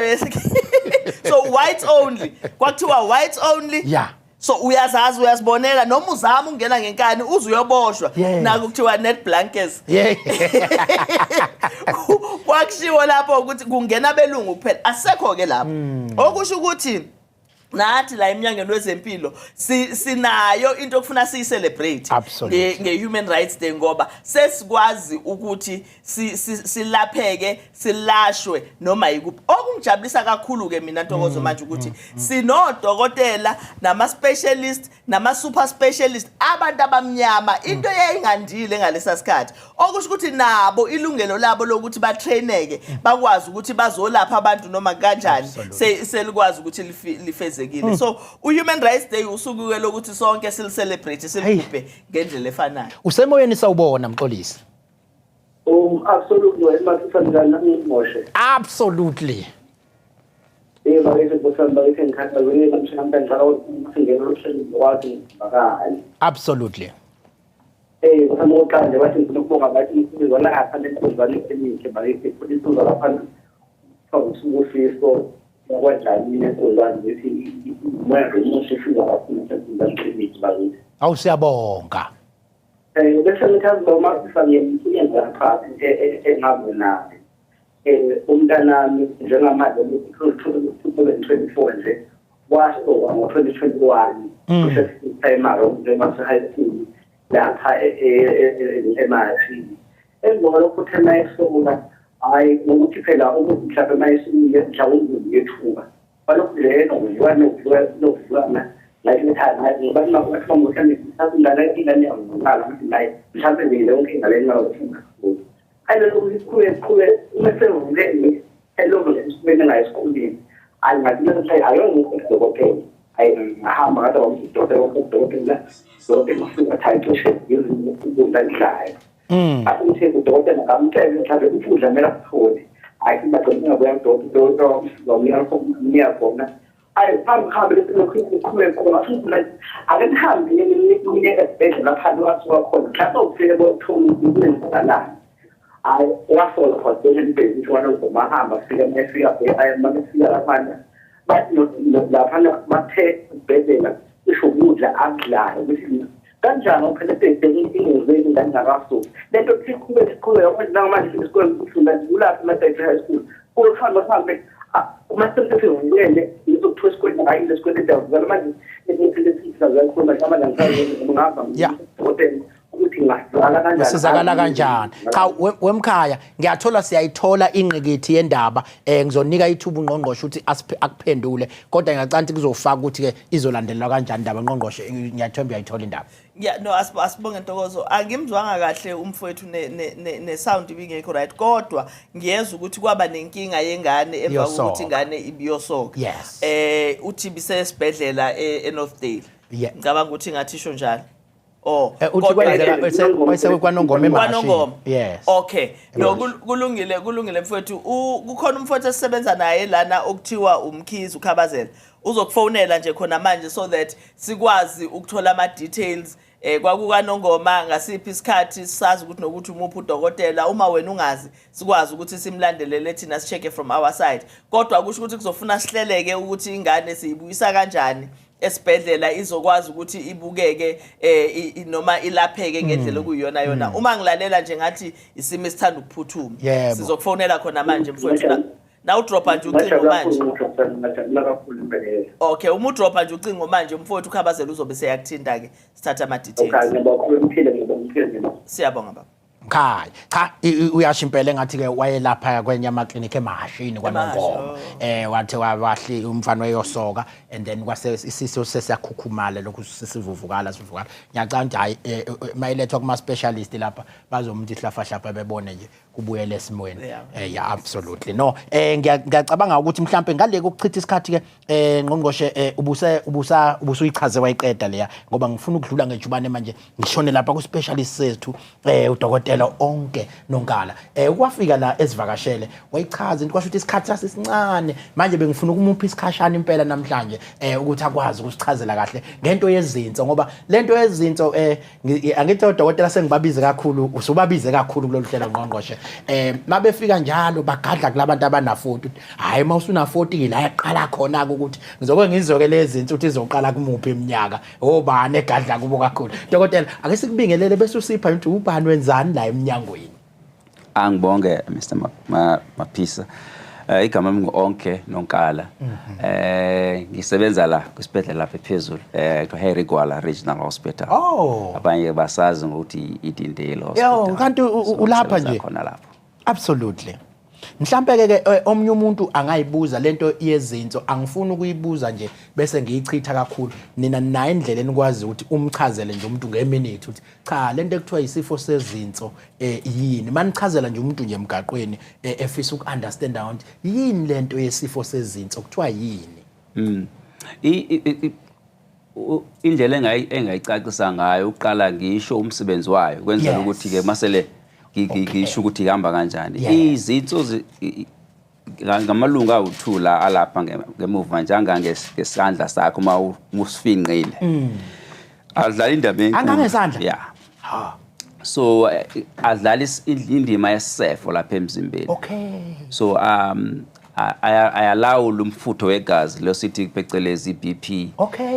so white only, kwakuthiwa white only. So uyazazi, uyazibonela, noma uzama ukungena ngenkani uze uyoboshwa. Naku kuthiwa net blankets. Kwakushiwo lapho ukuthi kungena abelungu kuphela. Asekho ke lapho, okusho ukuthi nathi la eminyangweni wezempilo sinayo into okufuna siyi-celebrate nge-Human Rights Day, ngoba sesikwazi ukuthi silapheke, silashwe noma yikuphi. Okungijabulisa kakhulu-ke mina, Ntokozo, manje ukuthi sinodokotela nama-specialist nama-super specialist abantu abamnyama, into eyayingandile ngalesa sikhathi, okusho ukuthi nabo ilungelo labo lokuthi batraineke bakwazi ukuthi bazolapha abantu noma kanjani selikwazi ukuthi lifezekile. So u-Human Rights Day usuku-ke lokuthi sonke silicelebrate, siligubhe ngendlela efanayo. Usemoyeni, sawubona, Mxolisi. Absolutely wena njani Ngqongqoshe? Absolutely. Bakithi Nkosi bakithi ngikhathazekile mhlawumbe ngicela ukuthi ngene ohlelweni ngikwazi ngibakali. Absolutely. Mhlawumbe okokuqala nje bathi ngifuna ukubonga bathi insizwa lapha lenkundlwane emihle bakithi futhi insizwa lapha uSibusiso yakwaDlamini enkundlwane ngithi umoya nje omuhle efika kakhulu enkundlwane clinic bakithi. Awu siyabonga. Bese ngithanda noma sifake lapha engabe nayo. Umntanami njengamanje 2024 nje wasoka ngo-2021 use-primary njengoba se-high school lapha eMashini. Emva kwalokho uthe uma esoka, hhayi ngokuthi phela umuntu mhlawumbe uma esukile mhlawumbe uyethuka. Balokhu nje nokuvuka nokuvuka nokuvukana ngathi hayi ngoba bathi mhlawumbe ingane ingane yangizala ngathi naye mhlawumbe nje leyo nkinga le ngawufuna. Hayi lokhu siqhube uma sevuke elokhu nje ngayo esikoleni. Hayi ngathi mhlawumbe ayongikho udokotela. Hayi ngahamba ngathi udokotela udokotela udokotela ufika athi cishe ukudla ekudlayo. Athi udokotela ngamtshela mhlawumbe ukudla kumele akuthole. Hayi bagcina ngabuya udokotela wamnika khona. Hayi phambi kuhambe lokhu kuqhubeke khona futhi ake nihambe niye esibhedlela phansi wasuka khona mhlawumbe ufike bothola ukuthi hayi wasola khona ibheki wanongoma ahamba fika mayefika mayefika laphana bathi laphana bathe esibhedlela isho ukudla akudlayo ukuthi kanjani phela ingozeni ingane ingakasuki lento siqhubeke siqhubeke manje manje isikole ukufunda kulapha ema-Direct High School kuhambe kuhambe uma sesivukele ngizokuthiwa esikoleni hayi lesikole ndiyavukela manje ngihamba udokotela ukuthi ngasizakala kanjani. Sizakala kanjani? Cha wemkhaya ngiyathola siyayithola ingqikithi yendaba ngizonika ithuba uNgqongqoshe ukuthi akuphendule kodwa ngiyacabanga ukuthi kuzofaka ukuthi ke izolandelwa kanjani indaba Ngqongqoshe ngiyathemba uyayithola indaba. Yeah no asibonge Ntokozo angimzwanga kahle umfowethu ne sound ibingekho right kodwa ngiyezwa ukuthi kwaba nenkinga yengane emva kokuthi ingane ibiyosoka. Yes. Uthi bisesibhedlela eNorthdale. Ngicabanga ukuthi ngathi isho njalo. Oh, uthi kwenzeka kwese kwaNongoma eMashini. Yes. Okay. No kulungile kulungile mfowethu. Kukhona umfowethu esisebenza naye lana okuthiwa uMkhize uKhabazela. Uzokufonela nje khona manje so that sikwazi ukuthola ama details kwakukaNongoma ngasiphi isikhathi sazi ukuthi nokuthi umuphi udokotela uma wena ungazi sikwazi ukuthi simlandelele thina sichecke from our side. Kodwa kusho ukuthi kuzofuna sihleleke ukuthi ingane siyibuyisa kanjani esibhedlela izokwazi ukuthi ibukeke noma ilapheke ngendlela okuyiyona yona. Uma ngilalela nje ngathi isimo esithanda ukuphuthuma. Sizokufonela khona manje mfowethu. Na udropa nje ucingo manje. Okay, uma udropa nje ucingo manje umfowethu uKhabazela uzobe seyakuthinta ke sithatha ama details. Okay, ngiyabonga. Siyabonga baba. Mkhaya cha uyasho impela engathi ke wayelapha kwenye ama clinic eMashini kwaNongoma wathi wahli umfana wayosoka and then kwase isiso sesiyakhukhumala lokhu sisivuvukala sivuvukala ngiyacabanga ukuthi hayi mayilethwa kuma specialist lapha bazomuntu ihlafahlapha bebone nje kubuyele esimweni. Yeah absolutely. No ngiyacabanga ukuthi mhlambe ngale kokuchitha isikhathi ke Ngqongqoshe ubuse ubusa ubusuyichaze wayiqeda leya ngoba ngifuna ukudlula ngejubane manje ngishone lapha ku specialist sethu udokotela Onke Nonkala ukwafika la ezivakashele wayichaza into kwasho ukuthi isikhathi sasisincane manje bengifuna ukumupha isikhashana impela namhlanje ukuthi akwazi ukusichazela kahle ngento yezinso ngoba lento yezinso angithi odokotela sengibabize kakhulu usubabize kakhulu kulolu hlelo Ngqongqoshe mabefika njalo bagadla kulabantu abana 40 hayi uma usuna 40 la yaqala khona ukuthi ngizoke ngizwe lezi zinto ukuthi izoqala kumuphi iminyaka obani egadla kubo kakhulu. Dokotela ake sikubingelele bese usipha ukuthi ubani wenzani la eminyangweni. Angibonge Mr Maphisa. Igama lami ngu-Onke Nonkala. Ngisebenza la kwisibhedlela lapha ephezulu kuthiwa Harry Gwala Regional Hospital. Oh. Abanye basazi ngokuthi iDindale Hospital. Yo, kanti ulapha nje khona lapho. Absolutely. Mhlambe ke omunye umuntu angayibuza lento yezinso angifuni ukuyibuza nje bese ngiyichitha kakhulu nina nayo indlela enikwazi ukuthi umchazele nje umuntu ngeminute ukuthi cha lento ekuthiwa isifo sezinso yini manichazela nje umuntu nje emgaqweni efisa ukunderstand ukuthi yini lento yesifo sezinso kuthiwa yini. Indlela engayicacisa ngayo uqala ngisho umsebenzi wayo kwenzela ukuthi ke masele Ngisho ukuthi ihamba kanjani. Izinso ngamalungu awu-2 la alapha ngemuva nje angangesandla sakho uma usifinqile. Adlala indaba enkulu. Angangesandla? Yeah. Ha. So adlala indima yesefo lapha emzimbeni. So ayalawula umfutho wegazi lo sithi phecelezi i-BP.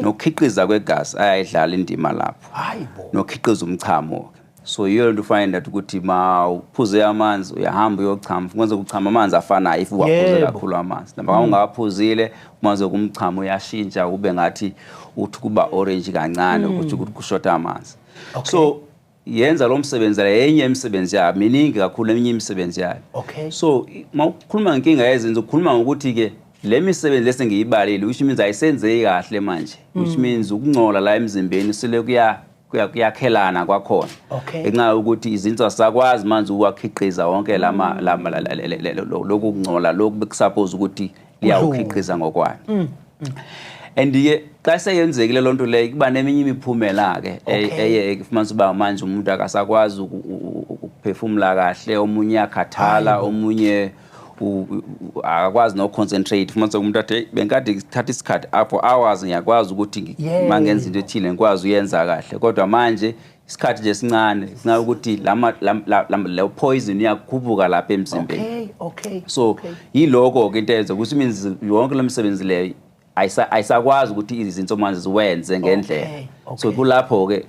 Nokukhiqiza kwegazi ayayidlala indima lapho. Hayibo. Nokukhiqiza umchamo. So yiyo lento ufind that ukuthi ma uphuze amanzi uyahamba uyochama, kwenza ukuchama amanzi afanayo if uwaphuze kakhulu amanzi. Noma ungawaphuzile umanzi okumchamo uyashintsha ube ngathi uthi kuba orange kancane ukuthi kushoda amanzi. So yenza lo msebenzi la, yenye imisebenzi yayo miningi kakhulu eminye imisebenzi yayo. So mawukhuluma ngenkinga yezinso ukhuluma ngokuthi ke le misebenzi lesengiyibalile, which means ayisenzeki kahle manje, which means ukungcola la emzimbeni sele kuyakhelana kwakhona. Ngenxa yokuthi izinso asakwazi manje ukwakhiqiza wonke lama lama lokhu kungcola lokhu bekusuppose ukuthi liyawukhiqiza ngokwayo. And ke xa seyenzekile lonto leyo kuba neminye imiphumela ke eye kufumanisa uba manje umuntu akasakwazi ukuphefumula kahle, omunye uyakhathala, omunye akakwazi no concentrate. Fumanisa umuntu athi, "Hey, bengikade ngithatha isikhathi for hours ngiyakwazi ukuthi mangenza into ethile ngikwazi uyenza kahle, kodwa manje isikhathi nje esincane singabe ukuthi lama le poison iyakhuphuka lapha emzimbeni." So yiloko ke into eyenza ukuthi means yonke lo misebenzi leyo ayisakwazi ukuthi izinso manje ziwenze ngendlela. So kulapho ke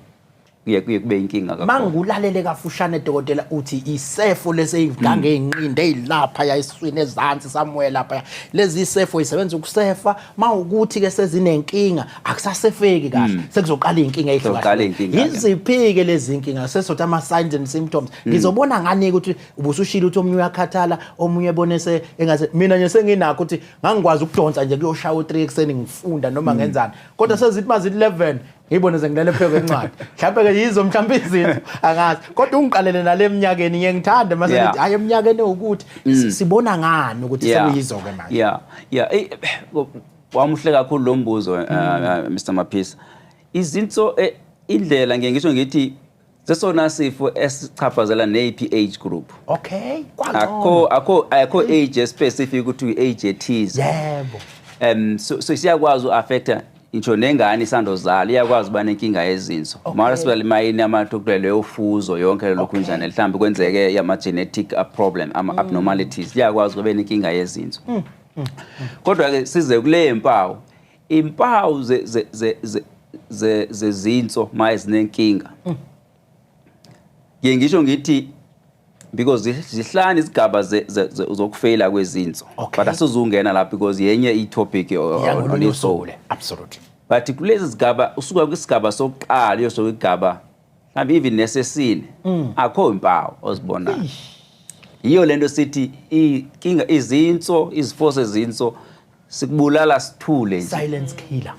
kuye kube inkinga kakhulu. Mangulalele kafushane dokotela, uthi isefo leseyingange eyinqindi eyilapha ya esiswini ezansi somewhere lapha, lezi isefo isebenza ukusefa, mawukuthi ke sezinenkinga akusasefeki kahle, sekuzoqala inkinga. Kuzoqala iy'nkinga, ke. Yiziphi ke lezi inkinga sesothi ama signs and symptoms? Ngizobona ngani ukuthi ubusushila ukuthi omunye uyakhathala, omunye ebone se engase? Mina nje senginakho ukuthi ngangikwazi ukudonsa nje kuyoshaya u3 ekuseni ngifunda noma ngenzani, kodwa sezithi mazithi 11 ngibone sengilele phezu kwencwadi. Mhlawumbe ke yizo mhlawumbe izinto, angazi, kodwa ungiqalele nale eminyakeni. Ngiye ngithande mase ngithi hayi, eminyakeni ukuthi sibona ngani ukuthi sekuyizo ke manje? Yeah. Wamuhle kakhulu lo mbuzo, Mr Maphisa. Izinso, indlela ngiye ngisho ngithi sesona sifo esichaphazela neyiphi age group. Akho age specific ukuthi age ethize. So siyakwazi uaffecta ngisho nengane isandozala, iyakwazi uba nenkinga yezinso. Mara sibale mayini amathukulelo yofuzo yonke lokhu njani, mhlawumbe kwenzeke ama genetic problem, ama abnormalities, iyakwazi kube nenkinga yezinso. Kodwa ke size kule impawu, impawu zezinso mayezinenkinga. Ngiye ngisho ngithi because zihlanu izigaba zokufeyila kwezinso. But asizungena lapho because yenye i-topic Yangolunye on its own. usuku. Absolutely. But kulezi zigaba usuka kwisigaba sokuqala uyosuka kwigaba mhlawumbe even nesesine, akho impawu ozibonayo. Yiyo lento sithi inkinga izinso, izifo zezinso sikubulala sithule nje. Silence killer.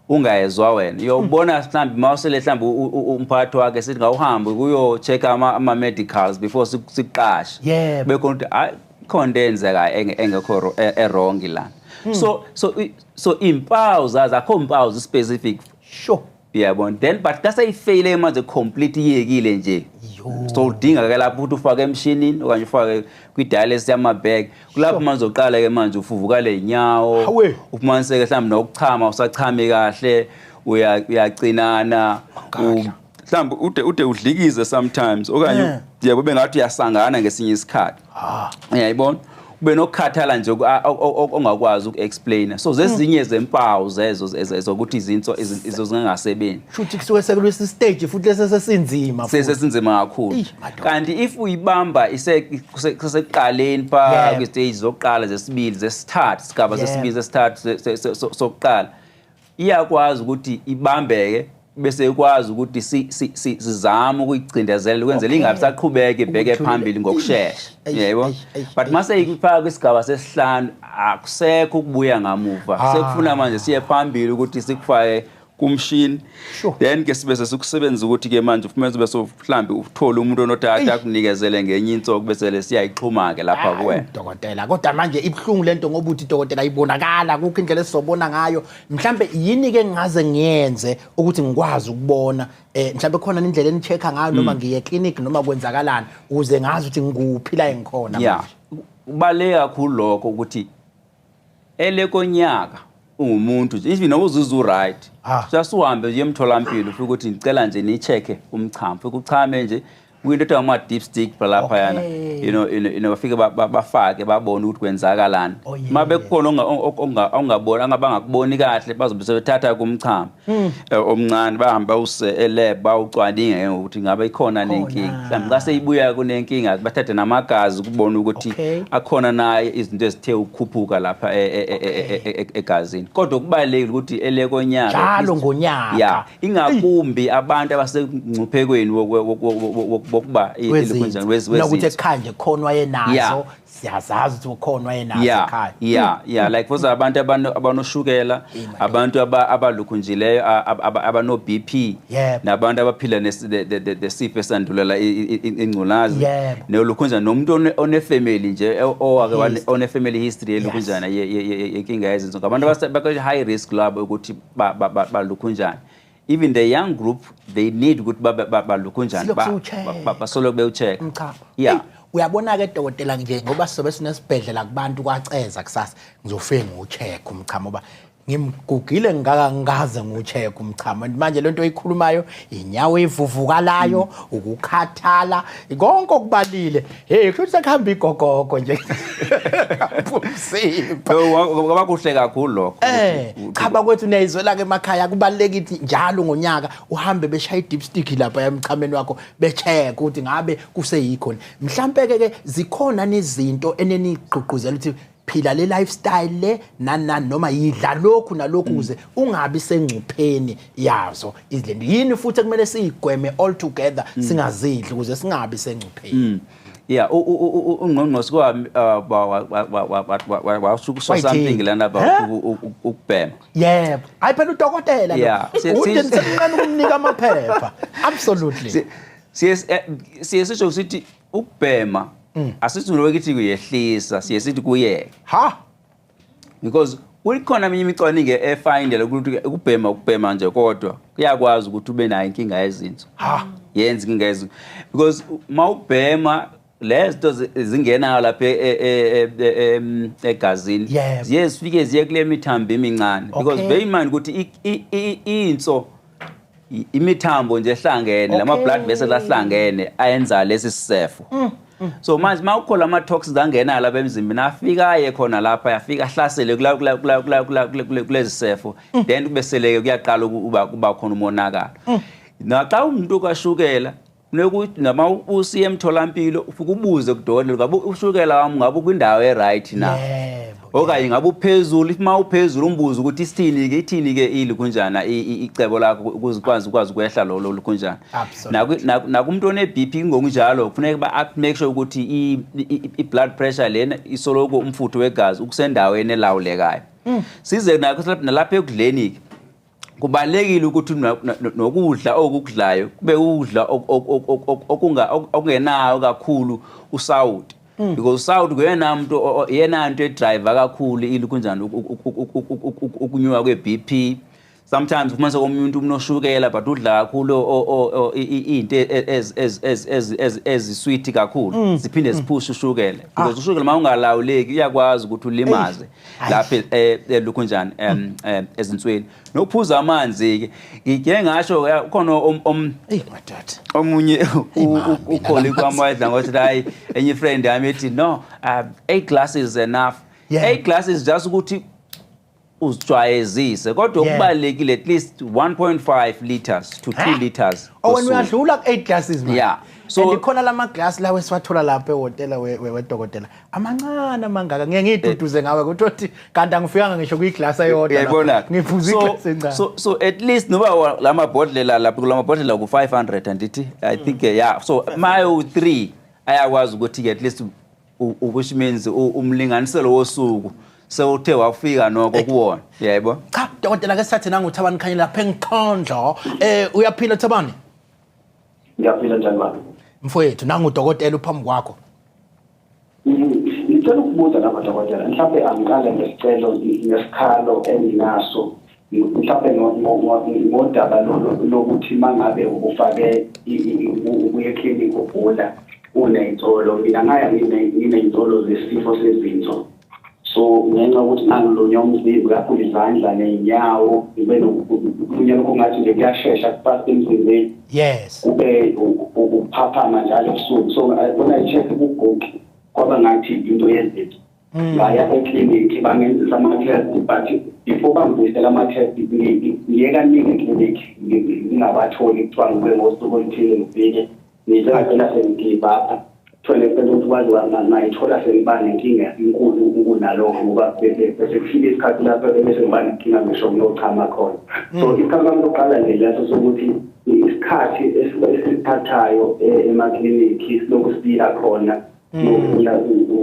Ungayezwa wena. Uyobona mhlawumbe mawusele mhlawumbe umphathi wakhe sithi ngawuhambe kuyo check ama medicals before sikuqashe. Bekhona ukuthi hayi, khona into eyenzekayo engekho e-wrong la. So impawu zazo, akho impawu specific. Uyabona, then but kaseyifeyile manje complete, iyekile nje. So udinga ke lapho ukuthi ufake emshinini okanye ufake kwi-dialysis yama-bag. Kulapho manje uzoqala ke manje ufuvukale inyawo, ufumaniseke mhlawumbe nokuchama usachami kahle, uyacinana, mhlawumbe ude udlikize sometimes okanye yebo bengathi uyasangana ngesinye isikhathi. Uyayibona? Ube nokukhathala nje ongakwazi uku-explain. So zezinye zempawu zezo zokuthi izinso zingasebenzi. Shuthi kusuke sekulwisa stage futhi lesi sesinzima futhi. Sesinzima kakhulu. Eish, madoda. Kanti if uyibamba isekuqaleni pha kwi-stage zokuqala, zesibili, zesithathu, sigaba sesibili, sesithathu, sokuqala, iyakwazi ukuthi ibambeke bese ikwazi ukuthi sizame ukuyicindezela ukwenzela ingabe saqhubeka ibheke phambili ngokushesha. Eish, Yebo. eish, eish, But eish, mase eish. ifaka kwisigaba sesihlanu akusekho ukubuya ngamuva. Sekufuna manje siye phambili ukuthi sikufake kumshini. Then ke sibe sesikusebenzisa ukuthi ke manje ufumene bese mhlambi uthole umuntu onotata akunikezele ngenye insoko, bese lesiyayixhuma ke lapha kuwena. Dokotela, kodwa manje ibuhlungu lento ngoba uthi dokotela ibonakala kukho indlela esizobona ngayo. Mhlambe yini ke ngingaze ngiyenze ukuthi ngikwazi ukubona, mhlambe khona indlela eni-check-a ngayo, noma ngiye clinic, noma kwenzakalani ukuze ngazi ukuthi ngikuphi la engikhona manje? Kubaluleke kakhulu lokho ukuthi elekonyaka ungumuntu nje, even noma uzizwa u-right, just uhambe uye emtholampilo, ufike ukuthi ngicela nje ni-check-e umchamo, ufike uchame nje kuyinto ethiwa ama-dipstick laphayana. Bafike bafake babone ukuthi kwenzakalani. Uma bekukhona ongaboni, angabangakuboni kahle, bazobe sebethatha kumchamo omncane, bahambe bawuse e-lab, bawucwaninge ukuthi ngabe ikhona nenkinga. Mhlawumbe xa seyibuya kunenkinga, bathathe namagazi ukubona ukuthi akhona naye izinto ezithe ukukhuphuka lapha egazini. Kodwa kubalulekile ukuthi elekonyaka njalo ngonyaka. Yeah, ingakumbi abantu abasengcuphekweni wokuba Wezinto. Nokuthi wezinto. Ekhaya nje khona wayenazo, siyazazi ukuthi khona wayenazo ekhaya. Yeah, like for abantu abanoshukela, abantu abalukhunjileyo, abano BP, nabantu abaphila nesifo esandulela ingculazi, nolukhunjana nomuntu one-family nje, owake one-family history yelukhunjana yenkinga yezinso. Ngabantu abase high risk labo ukuthi balukhunjana. Even the young group, they need ukuthi babe balukhunjana, Silokhu siwu-check. basoloko bewu-check. Umchamo. Yeah. Eyi, uyabona-ke dokotela nje, ngoba sizobe sinesibhedlela kubantu kwaceza kusasa, ngizofike ngiwu-check umchamo, ngoba ngimgugile ngingaka ngikaze ngiwu-check umchamo. And manje lento oyikhulumayo, inyawo evuvukalayo, ukukhathala, konke okubalile, hey, kusho ukuthi sekuhamba igogogo nje umzimba. No, kwaba kuhle kakhulu lokho. Cha bakwethu, niyayizwela ke emakhaya, kubalulekile ukuthi njalo ngonyaka uhambe beshaya i-dipstick lapha emchameni wakho, be-check ukuthi ngabe kuseyikhona. Mhlambe ke zikhona nezinto enenigqugquzela ukuthi phila le lifestyle le nani nani, noma yidla lokhu nalokhu ukuze ungabi sengcupheni yazo izinto. Yini futhi ekumele siyigweme all together, singazidli ukuze singabi sengcupheni? Yeah, ungqongqoshe kwami washo Wayithini? something lana about Eh? ukubhema. Yebo, hayi phela udokotela lo. Uthi nisemncane ukumnika amaphepha, absolutely. Siye sisho sithi ukubhema asithi lokuthi kuyehlisa, siye sithi kuyeka. Ha. Because kukhona eminye imicwaningo efindele ukuthi ukubhema nje kodwa kuyakwazi ukuthi ube nayo inkinga yezinso. Ha. Yenza inkinga yezinso. Because mawubhema lezi zinto zingenayo lapha egazini, ziye zifike ziye kule mithambo emincane, because bear in mind ukuthi inso imithambo nje ehlangene, lama blood vessels ahlangene ayenza lesi sisefo. So manje mawukhola ama toxins angena lapha emzimbeni, afika aye khona lapha, yafika ahlasele kula kula kula kula kula kulezi sefo, then kube seleke kuyaqala kuba khona umonakalo. Naxa umuntu kashukela kunokuthi noma usiye emtholampilo, ufike ubuze kudokotela ngabe ushukela wami ngabe ukwindawo e-right na, okanye ngabe uphezulu. If uma uphezulu, umbuze ukuthi isithini-ke, ithini-ke ilikhunjana icebo lakho ukuze ukwazi ukwehla lo lukhunjana. Nakumuntu one-BP ngokunjalo kufuneka make sure ukuthi i-blood pressure lena isoloko, umfutho wegazi ukusendaweni elawulekayo. Size nakho nalapha ekudleni-ke, kubalulekile ukuthi nokudla okukudlayo kube ukudla okungenayo kakhulu usawoti, because usawoti kuyena muntu yena nto e-drive kakhulu ilikhunjani ukunyuka kwe-BP. Sometimes ufumanisa komunye umuntu unoshukela but udla kakhulu into ezi-sweet kakhulu, ziphinde ziphushe ushukela, because ushukela uma ungalawuleki uyakwazi ukuthi ulimaze lapha elukhunjani ezinsweni. Nokuphuza amanzi-ke, ngike ngasho khona Eyi madoda. omunye Eyi, mama, u-colleague wami wayedla ngokuthi hayi, enye friend yami ethi no, 8 glasses is enough. 8 glasses just ukuthi uzijwayezise, kodwa okubalulekile at least 1.5 liters to 2 liters Oh, wena ngosuku. uyadlula ku-8 glasses man. Yeah. And khona lama glass lawo esiwathola lapha ehhotela wedokotela. Amancane amangaka. Ngeke ngiyiduduze ngawe ukuthi kanti angifikanga ngisho kuyiglass eyodwa lapha. Uyayibona? Ngiphuza So iglass encane. so at least noba lamabhodlela lapho, kulamabhodlela ku 500 andithi, I think, yeah, so mayo 3 ayakwazi ukuthi ke at least which means umlinganiselo wosuku Sewuthe wafika noko kuwona, yebo. Cha, dokotela, ke sithathe nangu Thabani Khanye lapha eNkondlo. Uyaphila, Thabani? Ngiyaphila, njani baba? Mfowethu, nangu udokotela uphambi kwakho. Ngicela ukubuza lapha, dokotela, mhlawumbe angiqale ngesicelo nesikhalo enginaso, mhlawumbe ngodaba lokuthi mangabe ufake ubuye eklinikhi ugula uney'nsolo. Mina ngaya nginey'nsolo zesifo sezinso, so ngenxa yokuthi ngangilunywa umzimba kakhulu, izandla ney'nyawo, ngibe nokulunywa lokhu ngathi nje kuyashesha kufast emzimbeni, kube ukuphaphama njalo ebusuku. So when I check ku-Google, kwaba ngathi into yezinso. Ngaya eklinikhi, bangenzisa ama-test, but before bangibuyisela ama-test, ngiye kaningi eklinikhi ngingabatholi, kuthiwa ngibuye ngosuku oluthile, ngifike ngize ngagcina sengi-give up to an extent ukuthi kwaze ngayithola sengiba nenkinga enkulu kunalokho, ngoba bese kufika isikhathi lapho bese ngiba nenkinga ngisho ngiyochama khona. So isikhathi sami sokuqala nje leso sokuthi isikhathi esisithathayo emaklinikhi silokhu siya khona nokufuna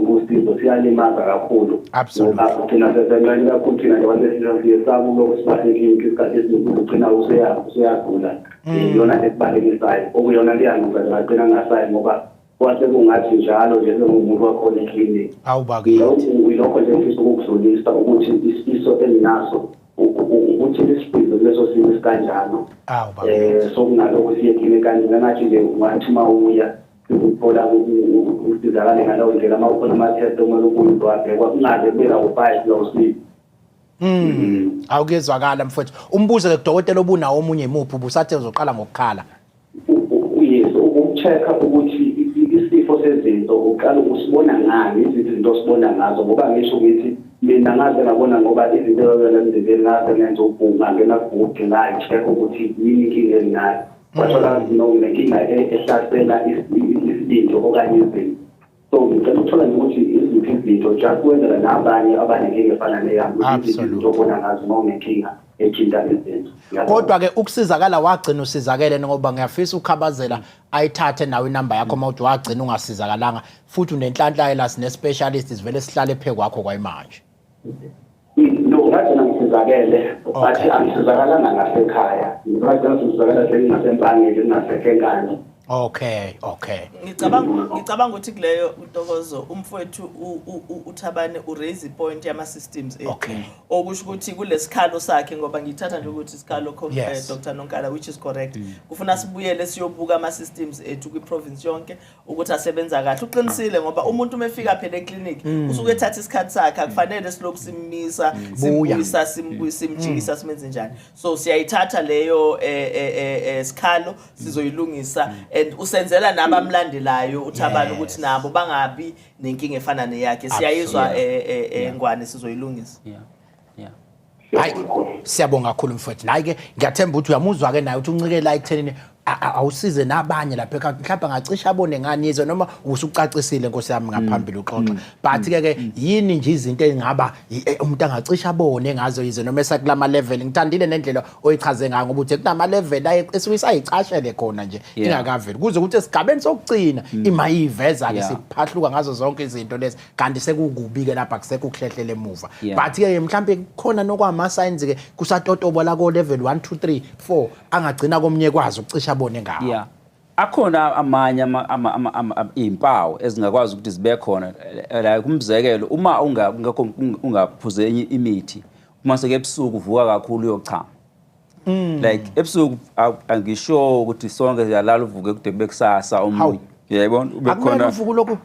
usizo siyalimaza kakhulu, ngoba ugcina sesencane kakhulu. Thina nje abantu besilisa siyesaba ukulokhu siba seklinikhi isikhathi esiningi, ugcina useyagula. Iyona nto ekubalekisayo, okuyona nto eyangenza ngagcina ngingasayi, ngoba kwase kungathi njalo nje sengumuntu wakhona eklinikhi. Awu bakithi. Ilokho nje engifisa ukukudlulisa, ukuthi isifiso enginaso ukuthi lisisize kuleso simo esikanjalo. Awu bakithi. So kunalokho siye eklinikhi kanje, ngathi nje ungathi uma uya ukuthola usizakale ngaleyo ndlela, uma ukhona ama-test okumele ubuye uzowabhekwa, kungaze kube kawu-5 kawu-6. Awukuyezwakala, mfowethu. Umbuzo ke kudokotela obunawo omunye imuphi? Ubusathe uzoqala ngokukhala. Yes, uku-check-a ukuthi isifo sezinso uqala usibona ngani, iziphi izinto osibona ngazo, ngoba ngisho ngithi mina ngaze ngabona ngoba izinto ezazela emzimbeni, ngaze ngenza ubhunga, ngena Google, ngayi-check ukuthi yini inkinga enginayo, kwathola nenkinga ehlasela isibindi okanye izinto. So ngicela ukuthola nje ukuthi iziphi izinto, just kwenzela nabanye abanenkinga efana neyami, ukuthi iziphi izinto obona ngazo uma unenkinga ethinta izinto. Ngiyabonga. Kodwa ke ukusizakala wagcina usizakele, ngoba ngiyafisa ukukhabazela ayithathe nawe inamba yakho uma uthi wagcina ungasizakalanga futhi unenhlanhla la sine specialist sivele sihlale phe kwakho kwayimanje. No, ngagcina ngisizakele, but angisizakalanga ngasekhaya. Ngagcina ngisizakala sengingasempangeni, ngingasekho eNkandla. Okay. Ngicabanga ukuthi kuleyo ntokozo umfowethu uThabane uraise ipoint yama systems ethu. Okusho ukuthi kulesikhalo sakhe, ngoba ngithatha nje ukuthi isikhalo Dr Nonkala, which is correct. Kufuna sibuyele siyobuka ama systems ethu kwi province yonke ukuthi asebenza kahle. Uqinisile, ngoba umuntu uma efika phela eclinic usuke ethatha isikhathi sakhe, akufanele silokhu simmisa, Buya. simbuyisa, simbuyisa, simjikisa, simenze njani. So siyayithatha leyo sikhalo, sizoyilungisa, and usenzela nabamlandelayo uThabani ukuthi nabo bangabi nenkinga efana neyakhe. Siyayizwa, Ngwane, sizoyilungisa. Hayi, siyabonga kakhulu, mfowethu. Nayi ke ngiyathemba ukuthi uyamuzwa ke naye ukuthi uncike la ekuthenini awusize nabanye lapha ekhaya, mhlawumbe angacishe abone ngani yize noma usucacisile, nkosi yami, ngaphambili uxoxa, but ke yini nje izinto engaba umuntu angacishe abone ngazo yize noma esakulama level? Ngithandile nendlela oyichaze ngayo, ngoba uthe kunama level aye esuke isayicashele khona nje ingakaveli kuze ukuthi esigabeni sokugcina ima iveza ke siphahluka ngazo zonke izinto lezi, kanti sekukubi ke lapha, kusekho ukuhlehlela emuva. But ke mhlambe kukhona nokwama signs ke kusatotobo la ko level 1 2 3 4 angagcina komunye kwazi ukucisha abone ngawo. Yeah, akhona amanye iy'mpawu ezingakwazi ukuthi zibe khona, like umzekelo, uma ungaphuze enye imithi, uma seke ebusuku uvuka kakhulu uyochama, like ebusuku, angisho ukuthi sonke siyalala, uvuke kude kube kusasa omunye, uyayibona, ube Akumele khona. uvuke lokhu.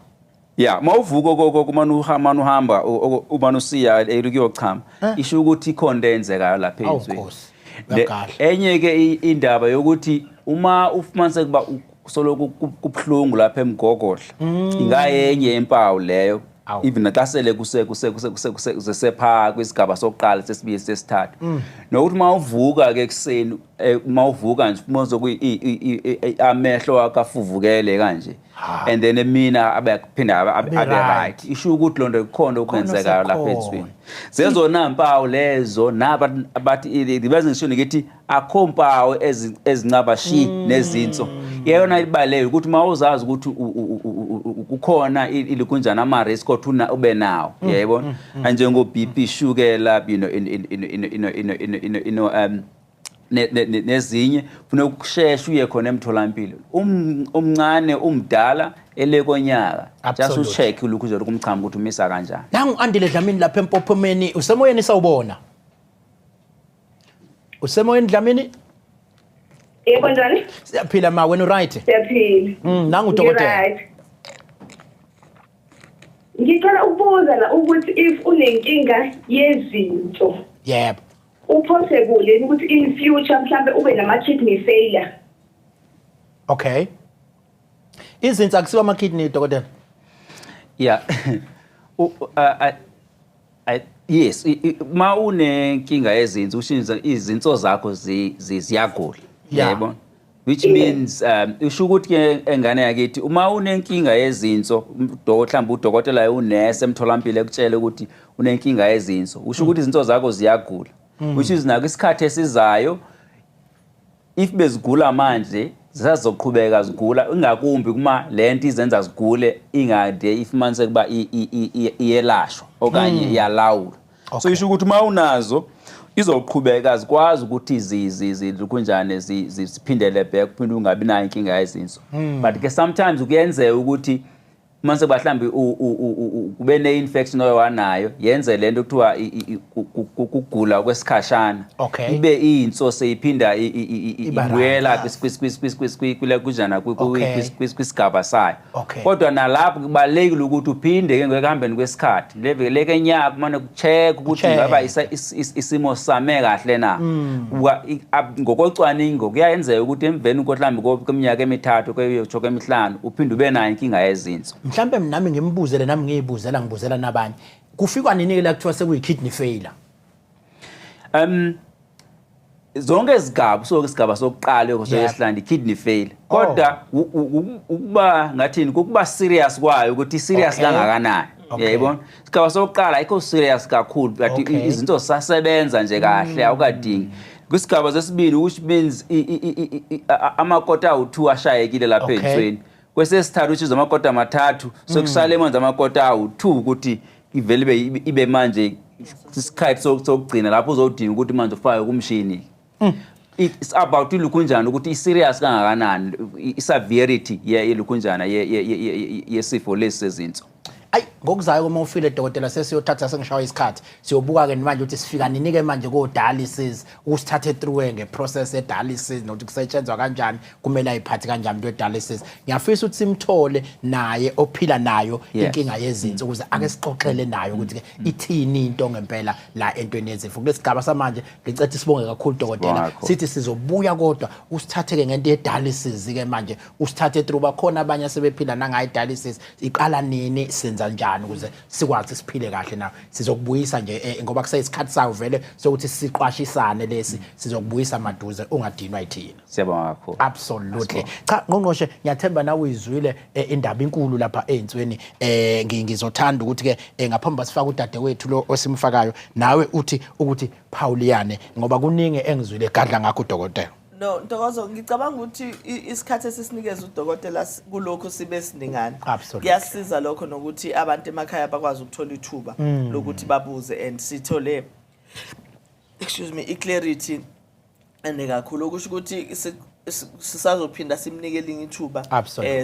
Ya, mawuvuka koko kumane uhamba umane usiya kuyochama, isho ukuthi ikhona into eyenzekayo lapha Awu, ensweni. Nkosi. Uyakadla. Enye ke indaba yokuthi uma ufumaniseka kuba soloku kubuhlungu lapha emgogodla, ingayenye yempawu leyo. Awu. Even naxa sele kuse kuse kuse kuse kuse kusesepha kwisigaba sokuqala, sesibili, sesithathu, nokuthi uma uvuka ke ekuseni, uma uvuka nje ufumanise amehlo akho afuvukele kanje, and then emina abe phinda abe Abe abe right. right, isho ukuthi lonto kukhona okwenzekayo lapha sekhona. ensweni. Zezona mpawu lezo naba bathi beze ngisho ngithi akho mpawu ezincaba shi nezinso. Iyona ibalulekile ukuthi uma uzazi ukuthi kukhona ilikunjani ama-risk othi ube nawo, yayibona, njengo-BP, shukela, you know in in in in in in in in you know um nezinye, funeka ukushesha uye khona emtholampilo. Umncane, umdala, elekonyaka, just ucheck lokhu nje kumchamo ukuthi umisa kanjani. Nangu Andile Dlamini lapha eMpophomeni, usemoyeni, sawubona. Usemoyeni, Dlamini. Yebo, njani? Siyaphila ma, wena right? Siyaphila. Nangu udokotela. Ngi-right. Ngicela ukubuza la ukuthi if unenkinga yezinso, upossible yini ukuthi in future mhlambe ube nama kidney failure? Okay. Izinso akusiwa ama kidney, dokotela? Yeah. Yes, ma unenkinga yezinso, ushintsha izinso zakho ziyagula. Yebo. Which means usho ukuthi ke, engane yakithi, uma unenkinga yezinso, mhlawumbe udokotela, unesi emtholampilo ekutshela ukuthi unenkinga yezinso, usho ukuthi izinso zakho ziyagula. Which is nako isikhathi esizayo, if bezigula manje, zisazoqhubeka zigula, ingakumbi kuma lento izenza zigule ingade ifumaniseke kuba iyelashwa okanye iyalawulwa. So isho ukuthi uma unazo izoqhubeka zikwazi ukuthi kunjani ziphindele back, uphinde ungabi nayo inkinga yezinso. But ke sometimes kuyenzeka ukuthi mase mhlawumbe kube ne-infection oyewanayo, yenze lento kuthiwa kugula kwesikhashana, ibe inso seyiphinda Iba ibuyela right. Kunjana kwisigaba sayo. Kodwa nalapho kubalulekile ukuthi uphinde ke ngekuhambeni kwesikhathi leke nyaka kumane ku-check ukuthi Check. ngaba isimo same kahle na. Ngokocwaningo kuyayenzeka ukuthi emveni mhlawumbe kweminyaka 3 kuyotsho kwemihlanu uphinde ube nayo inkinga yezinso. Mhlambe nami ngimbuzele, nami ngiyibuzela, ngibuzela nabanye, kufikwa nini ke la kuthiwa sekuyi kidney failure? Zonke izigaba, so isigaba sokuqala sokusilanda kidney failure, kodwa ukuba ngathini, kukuba serious kwayo, ukuthi serious kangakanani. Yayibona, isigaba sokuqala ayikho serious kakhulu, but izinto zisasebenza nje kahle, awukadingi. Kwisigaba sesibili, which means amakota awu2 ashayekile lapha ensweni. Kwesesithathu, which is amakota 3, sekusale manje amakota awu2 ukuthi ivele ibe manje isikhathi sokugcina lapho uzodinga ukuthi manje ufake kumshini. It's about ilukhunjana ukuthi i-serious kangakanani, i-severity yelukhunjana yesifo lesi sezinso. Ayi, ngokuzayo uma ufile, dokotela, sesiyothatha, sengishawa isikhathi, siyobuka ke manje ukuthi sifika nini ke manje ko dialysis, usithathe through ngeprocess ye dialysis nokuthi kusetshenzwa kanjani, kumele ayiphathe kanjani into ye dialysis. Ngiyafisa ukuthi simthole naye ophila nayo inkinga yezinso ukuze ake sixoxele nayo ukuthi ke ithini into ngempela la entweni yezifo kulesigaba samanje. Ngicela sibonge kakhulu, dokotela. Sibonga kakhulu. Sithi sizobuya, kodwa usithathe ke ngento ye dialysis ke manje, usithathe through bakhona abanye asebephila nangayi dialysis, iqala nini, senza njani ukuze sikwazi siphile kahle nayo. Sizokubuyisa nje ngoba kuseyisikhathi sayo vele sokuthi siqwashisane lesi, sizokubuyisa maduze, ungadinwa yithina. Siyabonga kakhulu. Absolutely. Cha, ngqongqoshe, ngiyathemba nawe uyizwile indaba inkulu lapha ezinsweni. Ngizothanda ukuthi ke ngaphambi basifaka udadewethu lo osimfakayo, nawe uthi ukuthi phawuliyane, ngoba kuningi engizwile egadla ngakho udokotela. No, Ntokozo, ngicabanga ukuthi isikhathi esisinikeza udokotela kulokhu sibe siningana. Kuyasiza lokho nokuthi abantu emakhaya bakwazi ukuthola ithuba lokuthi babuze and sithole, excuse me, i-clarity ende kakhulu, okusho ukuthi sisazophinda simnike elinye ithuba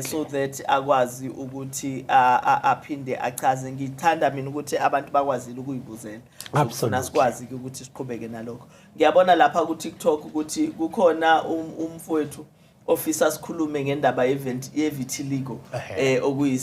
so that akwazi ukuthi aphinde achaze. Ngithanda mina ukuthi abantu bakwazile ukuyibuzela. So kufuna sikwazi ke ukuthi siqhubeke nalokho. Ngiyabona lapha ku TikTok ukuthi kukhona umfowethu ofisa sikhulume ngendaba ye-vitiligo, okuyi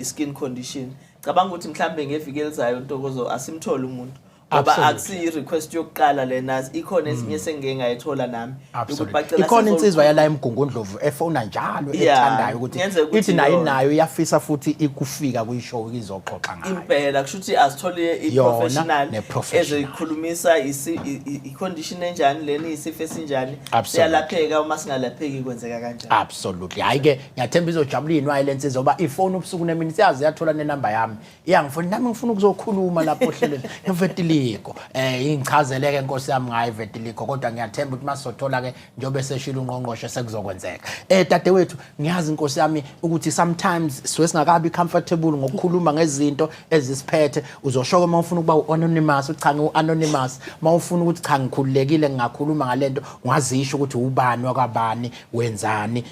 skin condition. Cabanga ukuthi mhlambe ngeviki elizayo, Ntokozo, asimthole umuntu ngoba akusiyi request yokuqala lena, ikhona ezinye sengike ngayithola nami ukuthi bacela Ikhona insizwa yala eMgungundlovu efona njalo, ethandayo ukuthi Kungenzeka ukuthi ithi nayo iyona. Inayo iyafisa futhi ikufika kuyishow izoxoxa ngayo. Impela, kusho ukuthi asithole Yona i-professional ne-professional. ezoyikhulumisa i-condition enjani lena, isifo esinjani, siyalapheka, uma singalapheki kwenzeka kanjani. Absolutely. Hayi ke, ngiyathemba izojabula inwaye lensizwa ngoba ifoni ubusuku nemini, siyazi, yathola nenamba yami, iyangifona, nami ngifuna ukuzokhuluma lapho ohlelweni ngevetiligo. Vitiligo. Ingichazeleke Nkosi yami ngayo vitiligo, kodwa ngiyathemba ukuthi masizothola ke njengoba seshilo ungqongqoshe sekuzokwenzeka. Dadewethu, ngiyazi Nkosi yami ukuthi sometimes siwe singakabi comfortable ngokukhuluma ngezinto ezisiphethe. Uzosho uma ufuna ukuba u-anonymous, cha ngiwu-anonymous. Uma ufuna ukuthi cha ngikhululekile ngingakhuluma ngalento, ungazisho ukuthi ubani wakabani, wenzani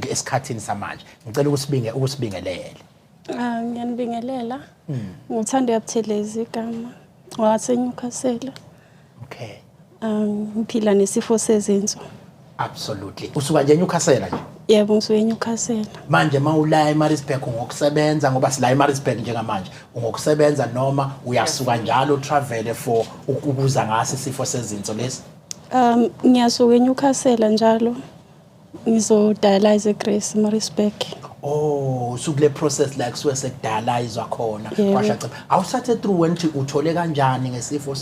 esikhathini samanje. Ngicela ukusibinge ukusibingelele. Ah, ngiyanibingelela. Nguthando Buthelezi igama. WaseNewcastle. Ngiphila nesifo sezinso. Absolutely. Usuka nje eNewcastle nje? Yebo, ngisuka eNewcastle. Manje mawula eMaritzburg ngokusebenza, ngoba sila eMaritzburg njengamanje, ungokusebenza noma uyasuka njalo travel for ukubuza ngaso isifo sezinso lesi? Ngiyasuka eNewcastle njalo ngizo-dialyze eGrace Maritzburg. Oh, usukule process la kusuke sekudialyzwa khona. Kwasha cha. Awusathe through wena ukuthi uthole kanjani ngesifo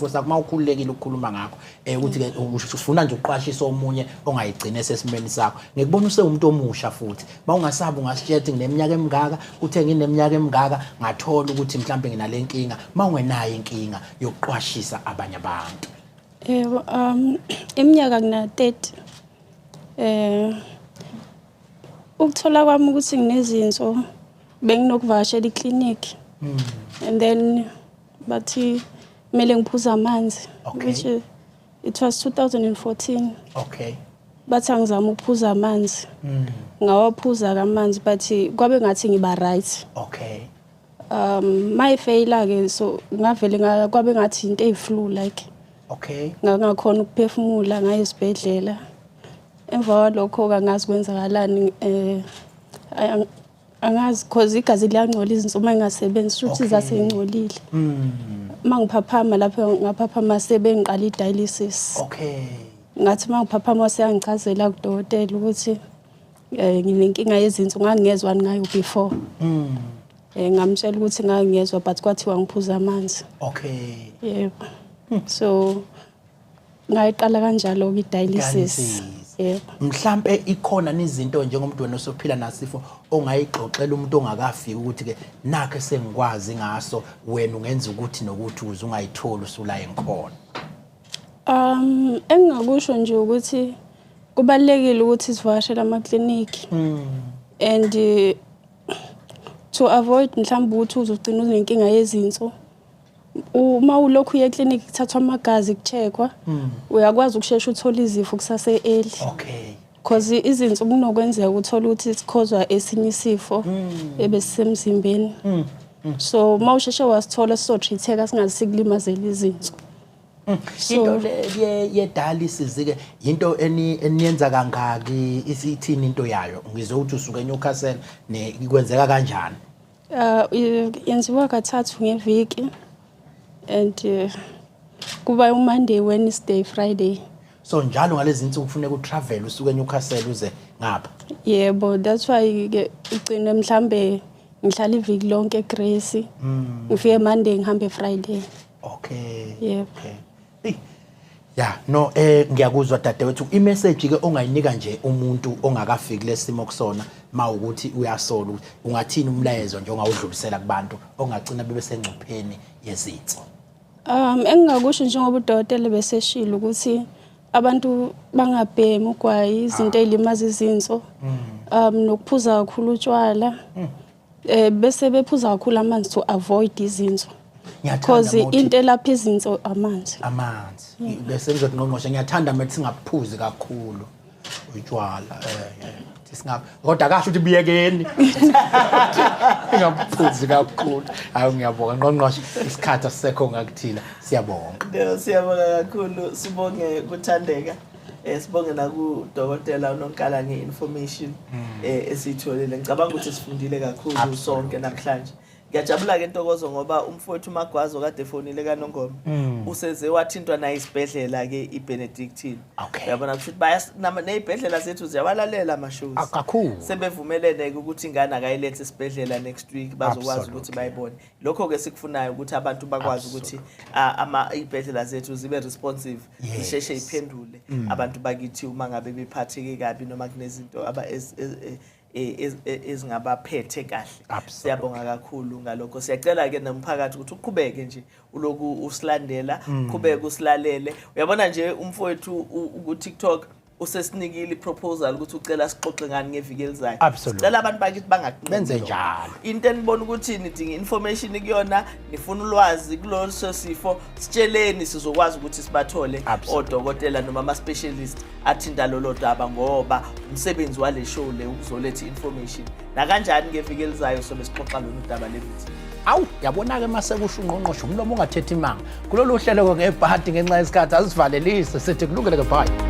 sakho, mawukhululekile ukukhuluma ngakho. Ukuthi ke ufuna nje ukuqwashisa omunye ongayigcina esesimeni sakho. Ngikubona usewumuntu omusha futhi. Mawungasabi ungasitshela ukuthi ngineminyaka emingaka, uthe ngineminyaka emingaka ngathola ukuthi mhlambe nginale nkinga. Mawungenayo inkinga yokuqwashisa abanye abantu. Yebo, iminyaka ngina 30. Ukuthola kwami ukuthi nginezinso, benginokuvakashela iklinikhi. And then bathi kumele ngiphuze amanzi, which it was 2014. Bathi angizama ukuphuza amanzi. Ngawaphuza amanzi, but kwabe ngathi ngiba right. Mayifeyila ke, so ngavele kwabe ngathi into eyi-flu like. Ngakhona ukuphefumula, ngaye esibhedlela. Emva kwalokho angazi kwenzakalani, angazi, cause igazi liyangcola izinso uma engasebenzi, shuthi zase ingcolile. Mangiphaphama lapho ngaphaphama sebengiqala i-dialysis. Ngathi mangiphaphama seyangichazela kudokotela ukuthi nginenkinga yezinso, ngangingezwa ngayo before. Ngamtshela ukuthi ngangiyezwa, but kwathiwa ngiphuza amanzi. Yebo. So ngayiqala kanjalo ke i-dialysis. Yebo. Mhlambe ikhona izinto njengomuntu wena osophila nasifo ongayixoxela umuntu ongakafiki ukuthi ke nakho sengikwazi ngaso, wena ungenza ukuthi nokuthi uze ungayitholi usula engikhona. Engingakusho nje ukuthi kubalekile ukuthi sivakashele ama-clinic. And to avoid mhlawumbe ukuthi uzogcina unenkinga yezinso, uma ulokhu uye eklinikhi kuthathwa amagazi, kucheckwa, uyakwazi ukushesha uthole izifo kusase early. Because izinso kunokwenzeka uthola ukuthi sikhozwa esinye isifo ebesisemzimbeni. So uma usheshe wasithola sizo-treat-eka singaze sikulimazele izinso. Into le ye-dialysis ke into eniyenza kangaki, isithini into yayo? Ngizwe ukuthi usuke eNewcastle, ne kwenzeka kanjani? Yenziwa kathathu ngeviki and kuba uMonday, Wednesday, Friday. So njalo ngalezi insuku kufuneka utravel usuke eNewcastle uze ngapha? Yebo, that's why ke ugcine mhlambe ngihlala iviki lonke eGrace. Ngifike Monday, ngihambe Friday. Yebo. Okay. Ya, no, ngiyakuzwa dadewethu. I-message ke ongayinika nje umuntu ongakafiki lesimo kusona, mawukuthi uyasola, ungathini umlayezo nje ongawudlulisela kubantu ongagcina bebe sengcupheni yezinso? Engingakusho njengoba udokotela beseshilo ukuthi abantu bangabhemi ugwayi, izinto ezilimaza izinso. Nokuphuza kakhulu utshwala. Bese bephuza kakhulu amanzi to avoid izinso. Because into elapha izinso amanzi. Amanzi. Bese ngizothi ngqongqoshe, ngiyathanda mina singaphuzi kakhulu utshwala. Singapha. Kodwa kasho ukuthi biyekeni. Ngingaphuzi kakhulu. Hayi, ngiyabonga ngqongqoshe, isikhathi asisekho ngakuthina. Siyabonga. Yebo, siyabonga kakhulu. Sibonge kuthandeka. Sibonge nakudokotela uNonkala nge-information esiyitholile. Ngicabanga ukuthi sifundile kakhulu sonke namhlanje. Ngiyajabula ke Ntokozo ngoba umfowethu Magwazo kade efonile kaNongoma useze wathintwa naye isibhedlela ke iBenedictine. Uyabona kusho ukuthi nezibhedlela zethu ziyabalalela ama-shows. Kakhulu. Sebevumelene ke ukuthi ingane akayilethe esibhedlela next week, bazokwazi ukuthi bayibone. Lokho ke sikufunayo ukuthi abantu bakwazi ukuthi izibhedlela zethu zibe responsive, zisheshe iphendule abantu bakithi uma ngabe bephatheke kabi noma kunezinto ezingabaphethe kahle. Siyabonga kakhulu ngalokho. Siyacela ke nomphakathi ukuthi uqhubeke nje uloku usilandela, uqhubeke usilalele. Uyabona nje umfowethu ku TikTok usesinikile iproposal ukuthi ucela sixoxe ngani ngeviki elizayo. Sicela abantu bakithi bangakunqeni Benze lokho. njalo. Into enibona ukuthi nidinga information kuyona, nifuna ulwazi kuloso sifo, sitsheleni, sizokwazi ukuthi sibathole odokotela noma ama-specialist athinta lolo daba, ngoba umsebenzi wale show le ukuzoletha i-information. Nakanjani ngeviki elizayo sobe sixoxa lolu daba le-VTB. Awu, yabona-ke mase kusho ungqongqoshe, umlomo ungathethi imanga. Kulolu hlelo-ke ngebhadi ngenxa yesikhathi asivalelise, sithi kulungile-ke, bye.